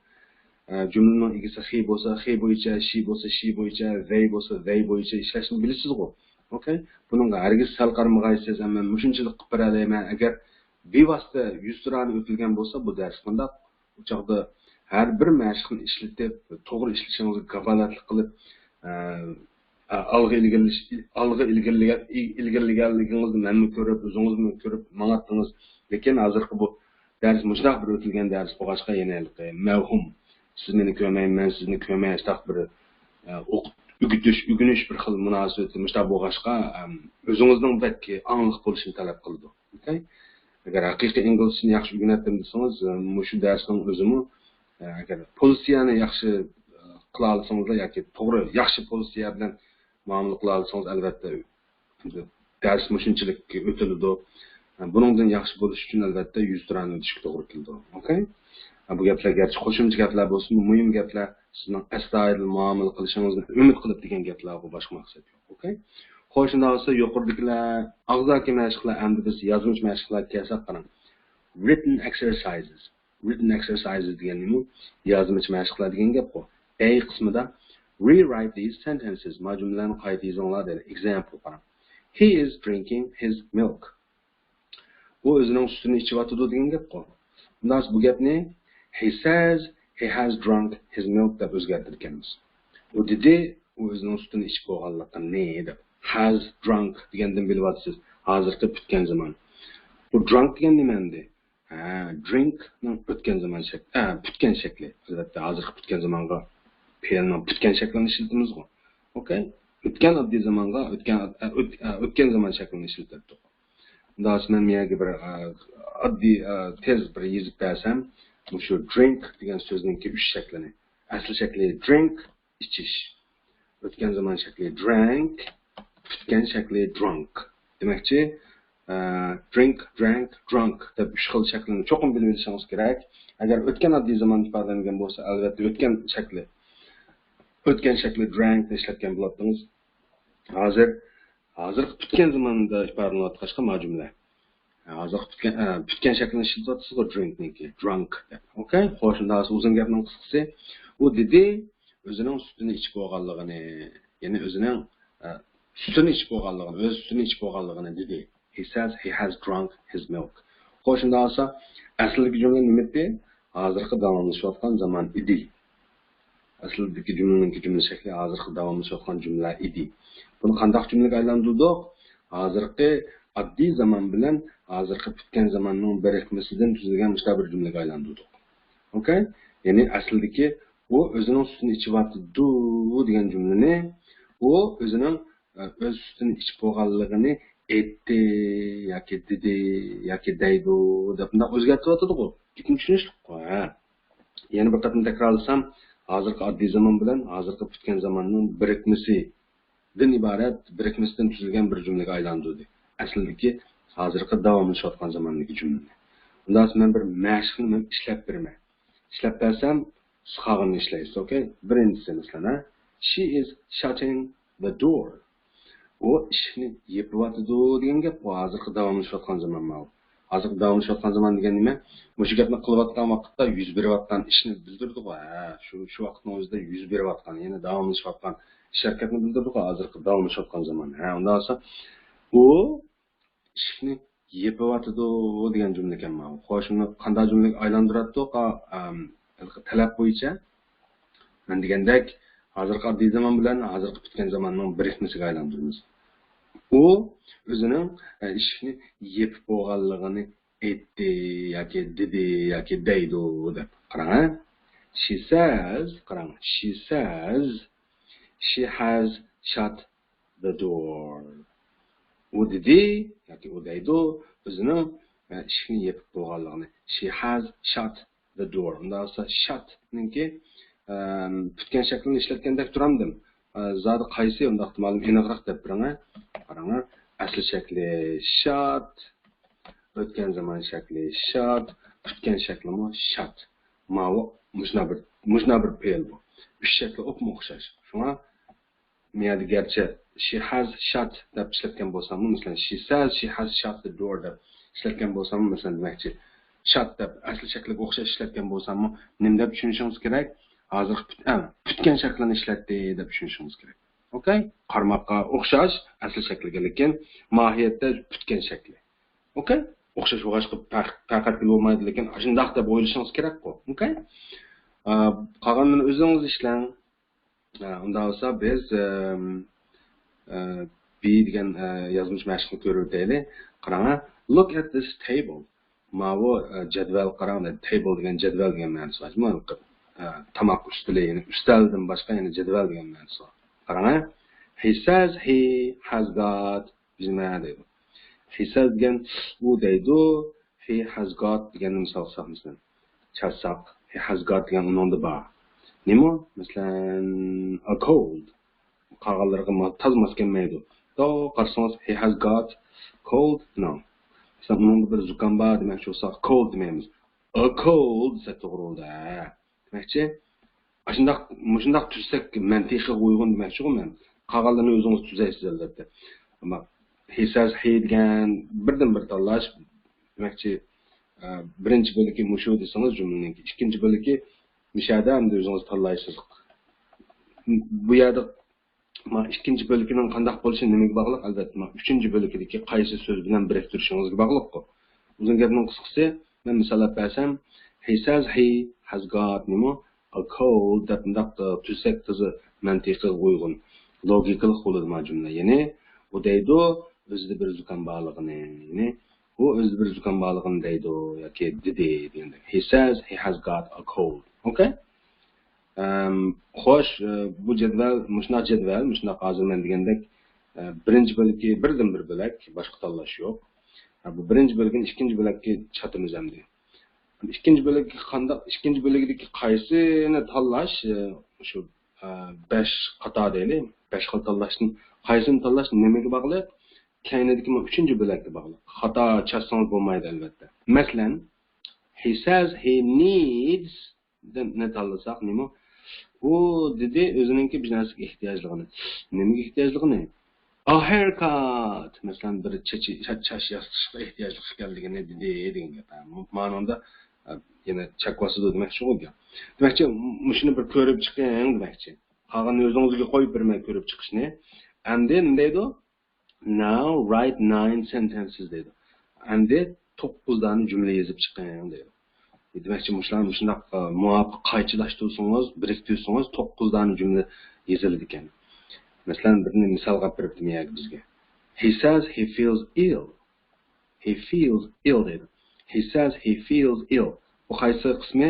ئە، جۈملىنىڭ ئىگىسى he بولسا he بويىچە، she بولسا she بويىچە، they بولسا they بويىچە ئىشلەشنى بىلىسىزغۇ. ئوكەي؟ بۇنىڭغا ھەرگىز سەل قارىمىغايسىز، ئەمما مۇشۇنچىلىك قىلىپ بېرەلەيمەن. ئەگەر بىۋاسىتە يۈزتۇرانە ئۆتۈلگەن بولسا، بۇ دەرس قانداق؟ ئۇ چاغدا ھەر بىر مەشىقنى ئىشلىتىپ، توغرا ئىشلىشىڭىزگە كاپالەتلىك قىلىپ، ئە، ئالغا ئىلگىرىلىش-، ئالغا ئىلگىرىلىگەن-، ئىلگىرىلىگەنلىكىڭىزنى مەنمۇ كۆرۈپ، ئۆزىڭىزمۇ كۆرۈپ ماڭاتتىڭىز. لېكىن ھازىرقى بۇ دەرس مۇشۇنداق بىر ئۆتۈلگەن دەرس بولغاچقا، يەنە ھېلىقى مەۋھۇم، سىز مېنى كۆرمەي، مەن سىزنى كۆرمەي، شۇنداق بىر، ئە، ئوقۇت-، ئۆگىتىش، ئۆگىنىش بىر خىل مۇناسىۋىتى مۇشۇنداق بولغاچقا، ئەم، ئۆزىڭىزنىڭ بەك ئاڭلىق بولۇشىنى تەلەپ قىلىدۇ. ئوكەي؟ ئەگەر ھەقىقىي ئىنگلىزچىنى ياخشى ئۆگىنەتتىم دېسىڭىز، مۇشۇ دەرسنىڭ ئۆزىمۇ، ئەگەر پوزىتسىيەنى ياخشى قىلالىسىڭىزلا ياكى توغرا، ياخشى پوزىتسىيە بىلەن مۇئامىلە قىلالىسىڭىز، ئەلۋەتتە، دەرس مۇشۇنچىلىك ئۆتۈلىدۇ. بۇنىڭدىن ياخشى بولۇش ئۈچۈن، ئەلۋەتتە، يۈزتۇرانە ئۆتۈشكە توغرا كېلىدۇ. ئوكەي؟ بۇ گەپلەر گەرچە قوشۇمچە گەپلەر بولسىمۇ، مۇھىم گەپلەر، سىزنىڭ ئەستايىدىل مۇئامىلە قىلىشىڭىزنى ئۈمىد قىلىپ دېگەن گەپلەر، بۇ باشقا مەقسەت يوق. ئوكەي؟ خوش، شۇنداق بولسا يۇقىرىدىكىلەر ئاغزاكى مەشىقلەر، ئەمدى بىز يازمىچە مەشىقلەرگە كەلسەك قاراڭ. Written exercises. Written exercises دېگەن نېمە؟ يازمىچە مەشىقلەر دېگەن گەپقۇ. A قىسمىدا rewrite these sentences، ما جۈملىلەرنى قايتا يېزىڭلار دەيدۇ. Example قاراڭ. He is drinking his milk. ئۇ ئۆزىنىڭ سۈتىنى ئىچىۋاتىدۇ دېگەن گەپقۇ. ئۇنداق بۇ گەپنى he says he has drunk his milk دەپ ئۆزگەرتىدىكەنمىز. ئۇ دېدى، ئۇ ئۆزىنىڭ سۈتىنى ئىچىپ بولغانلىقىنى دەپ. Has drunk دېگەندىن بىلىۋاتىسىز، ھازىرقى پۈتكەن زامان. بۇ drunk دېگەن نېمە ئەمدى؟ ھە، drink نىڭ ئۆتكەن زامان شەك-، ھە، پۈتكەن شەكلى. ئەلۋەتتە، ھازىرقى پۈتكەن زامانغا پېئىلنىڭ پۈتكەن شەكلىنى ئىشلىتىمىزغۇ. ئوكەي؟ ئۆتكەن ئاددىي زامانغا ئۆتكەن، ئە، ئۆت-، ئە، ئۆتكەن زامان شەكلىنى ئىشلىتەتتۇق. ئۇنداق مەن بۇ يەرگە بىر، ئە، ئاددىي، ئە، تېز بىر يېزىپ بەرسەم، مۇشۇ drink دېگەن سۆزنىڭكى ئۈچ شەكلىنى. ئەسلى شەكلى drink، ئىچىش. ئۆتكەن زامان شەكلى drank، پۈتكەن شەكلى drunk. دېمەكچى، ئە، drink، drank، drunk دەپ ئۈچ خىل شەكلىنى چوقۇم بىلىۋېلىشىڭىز كېرەك. ئەگەر ئۆتكەن ئاددىي زامان ئىپادىلەنگەن بولسا، ئەلۋەتتە ئۆتكەن شەكلى، ئۆتكەن شەكلى drank نى ئىشلەتكەن بولاتتىڭىز. ھازىر، ھازىرقى پۈتكەن زاماندا ئىپادىلىنىۋاتقاچقا ما جۈملە. ھازىرقى پۈتكەن، ئە، پۈتكەن شەكلىنى ئىشلىتىۋاتىسىزغۇ، drink نىڭكى، drunk دەپ. ئوكەي؟ خوش، ئۇنداق بولسا ئۇزۇن گەپنىڭ قىسقىسى، ئۇ دېدى، ئۆزىنىڭ سۈتىنى ئىچىپ بولغانلىقىنى، يەنى ئۆزىنىڭ، ئە، سۈتىنى ئىچىپ بولغانلىقىنى، ئۆز سۈتىنى ئىچىپ بولغانلىقىنى دېدى. He says he has drunk his milk. خوش، شۇنداق بولسا، ئەسلىدىكى جۈملە نېمە ئىدى؟ ھازىرقى داۋاملىشىۋاتقان زامان ئىدى. ئەسلىدىكى جۈملىنىڭكى جۈملە شەكلى ھازىرقى داۋاملىشىۋاتقان جۈملە ئىدى. بۇنى قانداق جۈملىگە ئايلاندۇردۇق؟ ھازىرقى ئاددىي زامان بىلەن ھازىرقى پۈتكەن زاماننىڭ بىرىكمىسىدىن تۈزۈلگەن مۇشۇنداق بىر جۈملىگە ئايلاندۇردۇق. ئوكەي؟ يەنى ئەسلىدىكى ئۇ ئۆزىنىڭ سۈتىنى ئىچىۋاتىدۇ دېگەن جۈملىنى ئۇ ئۆزىنىڭ، ئە، ئۆز سۈتىنى ئىچىپ بولغانلىقىنى ئېيتتى ياكى دېدى ياكى دەيدۇ دەپ مۇنداق ئۆزگەرتىۋاتىدىغۇ. گېپىم چۈشىنىشلىكقۇ، ھە. يەنە بىر قېتىم تەكرارلىسام، ھازىرقى ئاددىي زامان بىلەن ھازىرقى پۈتكەن زاماننىڭ بىرىكمىسىدىن ئىبارەت، بىرىكمىسىدىن تۈزۈلگەن بىر جۈملىگە ئايلاندۇردى. ئەسلىدىكى ھازىرقى داۋاملىشىۋاتقان زاماندىكى جۈملىنى. ئۇنداق مەن بىر مەشىقنى مەن ئىشلەپ بېرىمەن. ئىشلەپ بەرسەم، سىز قالغىنىنى ئىشلەيسىز، ئوكەي؟ بىرىنچىسى، مەسىلەن، ھە، she is shutting the door. ئۇ ئىشىكنى يېپىۋاتىدۇ دېگەن گەپ، بۇ ھازىرقى داۋاملىشىۋاتقان زامان ماۋۇ. ھازىرقى داۋاملىشىۋاتقان زامان دېگەن نېمە؟ مۇشۇ گەپنى قىلىۋاتقان ۋاقىتتا يۈز بېرىۋاتقان ئىشنى بىلدۈرىدىغۇ، ھە، شۇ، شۇ ۋاقىتنىڭ ئۆزىدە يۈز بېرىۋاتقان، يەنى داۋاملىشىۋاتقان ئىش ھەرىكەتنى بىلدۈرىدىغۇ، ھازىرقى داۋاملىشىۋاتقان زامان. ھە، ئۇنداق بولسا، ئۇ ئىشىكنى يېپىۋاتىدۇ دېگەن جۈملىكەن ماۋۇ. خوش، ئۇنى قانداق جۈملىگە ئايلاندۇراتتۇق؟ ئا، ئەم، ھېلىقى تەلەپ بويىچە مەن دېگەندەك، ھازىرقى ئاددىي زامان بىلەن ھازىرقى پۈتكەن زاماننىڭ بىرىكمىسىگە ئايلاندۇرىمىز. ئۇ ئۆزىنىڭ، ئە، ئىشىكنى يېپىپ بولغانلىقىنى ئېيتتى ياكى دېدى ياكى دەيدۇ دەپ. قاراڭ، ھە؟ She says، قاراڭ، she says she has shut the door. ئۇ دېدى ياكى ئۇ دەيدۇ، ئۆزىنىڭ، ئە، ئىشىكنى يېپىپ بولغانلىقىنى. She has shut the door. ئۇنداق بولسا shut نىڭكى، ئەم، پۈتكەن شەكلىنى ئىشلەتكەندەك تۇرامدىم؟ ئە، زادى قايسى ئۇنداقتا مالۇم ئېنىقراق دەپ بېرىڭە. قاراڭە، ئەسلى شەكلى shut، ئۆتكەن زامان شەكلى shut، پۈتكەن شەكلىمۇ shut. ماۋۇ مۇشۇنداق بىر، مۇشۇنداق بىر پېئىل بۇ. ئۈچ شەكلى ئوپمۇ ئوخشاش. شۇڭا مەيەردە گەرچە she has shut دەپ ئىشلەتكەن بولساممۇ، مەسىلەن، she says she has shut the door دەپ ئىشلەتكەن بولساممۇ، مەسىلەن، دېمەكچى، shut دەپ ئەسلى شەكلىگە ئوخشاش ئىشلەتكەن بولساممۇ، نېمە دەپ چۈشىنىشىڭىز كېرەك؟ ھازىرقى پۈت-، ئە، پۈتكەن شەكلىنى ئىشلەتتى دەپ چۈشىنىشىڭىز كېرەك. ئوكەي؟ قارىماققا ئوخشاش ئەسلى شەكلىگە، لېكىن ماھىيەتتە پۈتكەن شەكلى. ئوكەي؟ ئوخشاش بولغاچقا پەرق، پەرق ئەتكىلى بولمايدۇ، لېكىن ئاشۇنداق دەپ ئويلىشىڭىز كېرەكقۇ. ئوكەي؟ ئا، قالغانلىرىنى ئۆزىڭىز ئىشلەڭ. ئە، ئۇنداق بولسا بىز، ئەم، ئە، B دېگەن، ئە، يازمىچە مەشىقنى كۆرۈۋېتەيلى. قاراڭ، ھە. Look at this table. ماۋۇ، ئە، جەدۋەلگە قاراڭ دەيدۇ. Table دېگەن جەدۋەل دېگەن مەنىسى بار. مانا، ئە، تاماق ئۈستىلى، يەنى ئۈستەلدىن باشقا يەنە جەدۋەل دېگەن مەنىسى بار. قاراڭ، ھە. He says he has got بىز نېمە دەيدۇ؟ He says دېگەن ئۇ دەيدۇ، he has got دېگەننى مىسالغا سالساق مەسىلەن. چاچساق، he has got دېگەن ئۇنىڭدا بار. نېمە؟ مەسىلەن، a cold. قالغانلىرىغا ما-، تازا ماس كەلمەيدۇ. توغرا قارىسىڭىز، he has got cold نو. مەسىلەن، ئۇنىڭدا بىر زۇكام بار دېمەكچى بولساق، cold دېمەيمىز. A cold دېسەك توغرا بولىدۇ، ھە. دېمەكچى، ئاشۇنداق، مۇشۇنداق تۈزسەك مەنتىقىغا ئۇيغۇن دېمەكچىغۇ مەن. قالغانلىرىنى ئۆزىڭىز تۈزەيسىز ئەلۋەتتە. ئەمما he says he دېگەن بىردىن بىر تاللاش دېمەكچى، ئە، بىرىنچى بۆلىكى مۇشۇ دېسىڭىز جۈملىنىڭكى. ئىككىنچى بۆلىكى مۇشەدە ئەمدى ئۆزىڭىز تاللايسىز. بۇ يەردە ما ئىككىنچى بۆلىكىنىڭ قانداق بولۇشى نېمىگە باغلىق؟ ئەلۋەتتە، ما ئۈچىنچى بۆلىكىدىكى قايسى سۆز بىلەن بىرىكتۈرۈشىڭىزگە باغلىققۇ. ئۇزۇن گەپنىڭ قىسقىسى، مەن مىسال ئەپ بەرسەم، he says he has got نېمە؟ A cold دەپ مۇنداق، ئە، تۈزەك تازا مەنتىقىغا ئۇيغۇن، لوگىكىلىق بولىدۇ ما جۈملە. يەنى ئۇ دەيدۇ، ئۆزىدە بىر زۇكام بارلىقىنى، يەنى ئۇ ئۆزىدە بىر زۇكام بارلىقىنى دەيدۇ ياكى دېدى دېگەندەك. He says he has got a cold. ئوكەي؟ ئەم، خوش، ئە، بۇ جەدۋەل، مۇشۇنداق جەدۋەل، مۇشۇنداق ھازىر مەن دېگەندەك، ئە، بىرىنچى بۆلىكى بىردىن بىر بۆلەك، باشقا تاللاش يوق. ئە، بۇ بىرىنچى بۆلىكىنى ئىككىنچى بۆلەككە چاتىمىز ئەمدى. ئىككىنچى بۆلەككە قانداق، ئىككىنچى بۆلىكىدىكى قايسىنى تاللاش، ئە، شۇ، ئە، بەش قاتار دەيلى، بەش خىل تاللاشتىن قايسىنى تاللاش نېمىگە باغلىق؟ كەينىدىكى مۇ-، ئۈچىنچى بۆلەككە باغلىق. خاتا چاتسىڭىز بولمايدۇ، ئەلۋەتتە. مەسىلەن، he says he needs دە-، نى تاللىساق نېمە؟ ئۇ دېدى ئۆزىنىڭكى بىر نەرسىگە ئېھتىياجلىقىنى. نېمىگە ئېھتىياجلىقىنى؟ A haircut. مەسىلەن، بىر چېچى-، چا-، چاچ ياسىتىشقا ئېھتىياجلىق ئىكەنلىكىنى دېدى دېگەن گەپ. ھە، مۇ-، مانىڭدا، ئە، يەنە چەك باسىدۇ دېمەكچىغۇ گەپ. دېمەكچى، مۇشۇنى بىر كۆرۈپ چىقىڭ دېمەكچى. قالغىنىنى ئۆزىڭىزگە قويۇپ بېرىمەن كۆرۈپ چىقىشنى. ئەمدى نېمە دەيدۇ؟ Now write nine sentences دەيدۇ. ئەمدى توققۇز دانە جۈملە يېزىپ چىقىڭ دەيدۇ. دېمەكچى، مۇشۇلارنى مۇشۇنداق، ئە، مۇۋاپىق قايچىلاشتۇرسىڭىز، بىرىكتۈرسىڭىز، توققۇز دانە جۈملە يېزىلىدىكەن. مەسىلەن، بىرنى مىسالغا ئېلىپ بېرىپتۇ مۇ يەردە بىزگە. He says he feels ill. He feels ill دەيدۇ. He says he feels ill. بۇ قايسى قىسمى؟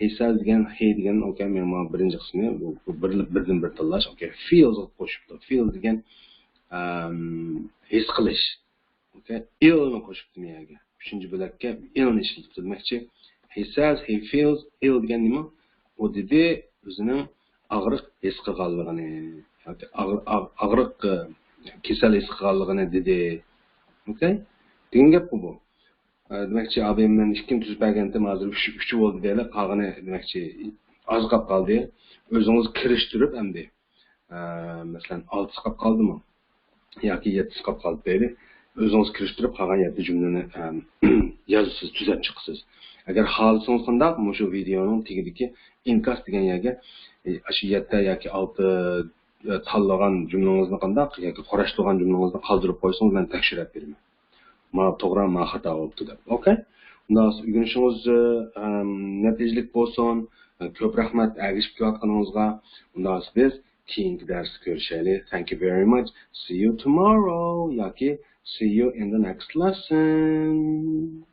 He says دېگەن، he دېگەن، ئوكەي، مېنىڭ مانا بىرىنچى قىسمى. بۇ، بۇ بىر، بىردىن بىر تاللاش. ئوكەي، feels قوشۇپتۇ. Feel دېگەن، ئەم، ھېس قىلىش. ئوكەي، ill نى قوشۇپتۇ مۇ يەرگە. ئۈچىنچى بۆلەككە ill نى ئىشلىتىپتۇ. دېمەكچى، he says he feels ill دېگەن نېمە؟ ئۇ دېدى، ئۆزىنىڭ ئاغرىق ھېس قىلغانلىقىنى ياكى ئاغ-، ئاغ-، ئاغرىق، ئە، كېسەل ھېس قىلغانلىقىنى دېدى. ئوكەي؟ دېگەن گەپقۇ بۇ. ئە، دېمەكچى، ئابىم مەن ئىككىنى تۈزۈپ بەرگەنتىم، ھازىر ئۈچ، ئۈچ بولدى دەيلى، قالغىنى، دېمەكچى، ئازراق قالدى. ئۆزىڭىز كىرىشتۈرۈپ ئەمدى، ئە، مەسىلەن، ئالتىسى قاپ قالدىمۇ؟ ياكى يەتتىسى قاپ قالدى دەيلى. ئۆزىڭىز كىرىشتۈرۈپ قالغان يەتتە جۈملىنى، ئەم، يازىسىز، تۈزەپ چىقىسىز. ئەگەر خالىسىڭىز قانداق، مۇشۇ ۋىدېئونىڭ تېگىدىكى ئىنكاس دېگەن يەرگە، ئى، ئاشۇ يەتتە ياكى ئالتە، ئى، تاللىغان جۈملىڭىزنى قانداق ياكى قۇراشتۇرغان جۈملىڭىزنى قالدۇرۇپ قويسىڭىز، مەن تەكشۈرۈپ بېرىمەن. ما توغرا، ما خاتا بولۇپتۇ دەپ. ئوكەي؟ ئۇنداق بولسا ئۆگىنىشىڭىز، ئەم، نەتىجىلىك بولسۇن. كۆپ رەھمەت ئەگىشىپ كېلىۋاتقىنىڭىزغا. ئۇنداق بولسا بىز كېيىنكى دەرستە كۆرۈشەيلى. Thank you very much. See you tomorrow ياكى see you in the next lesson.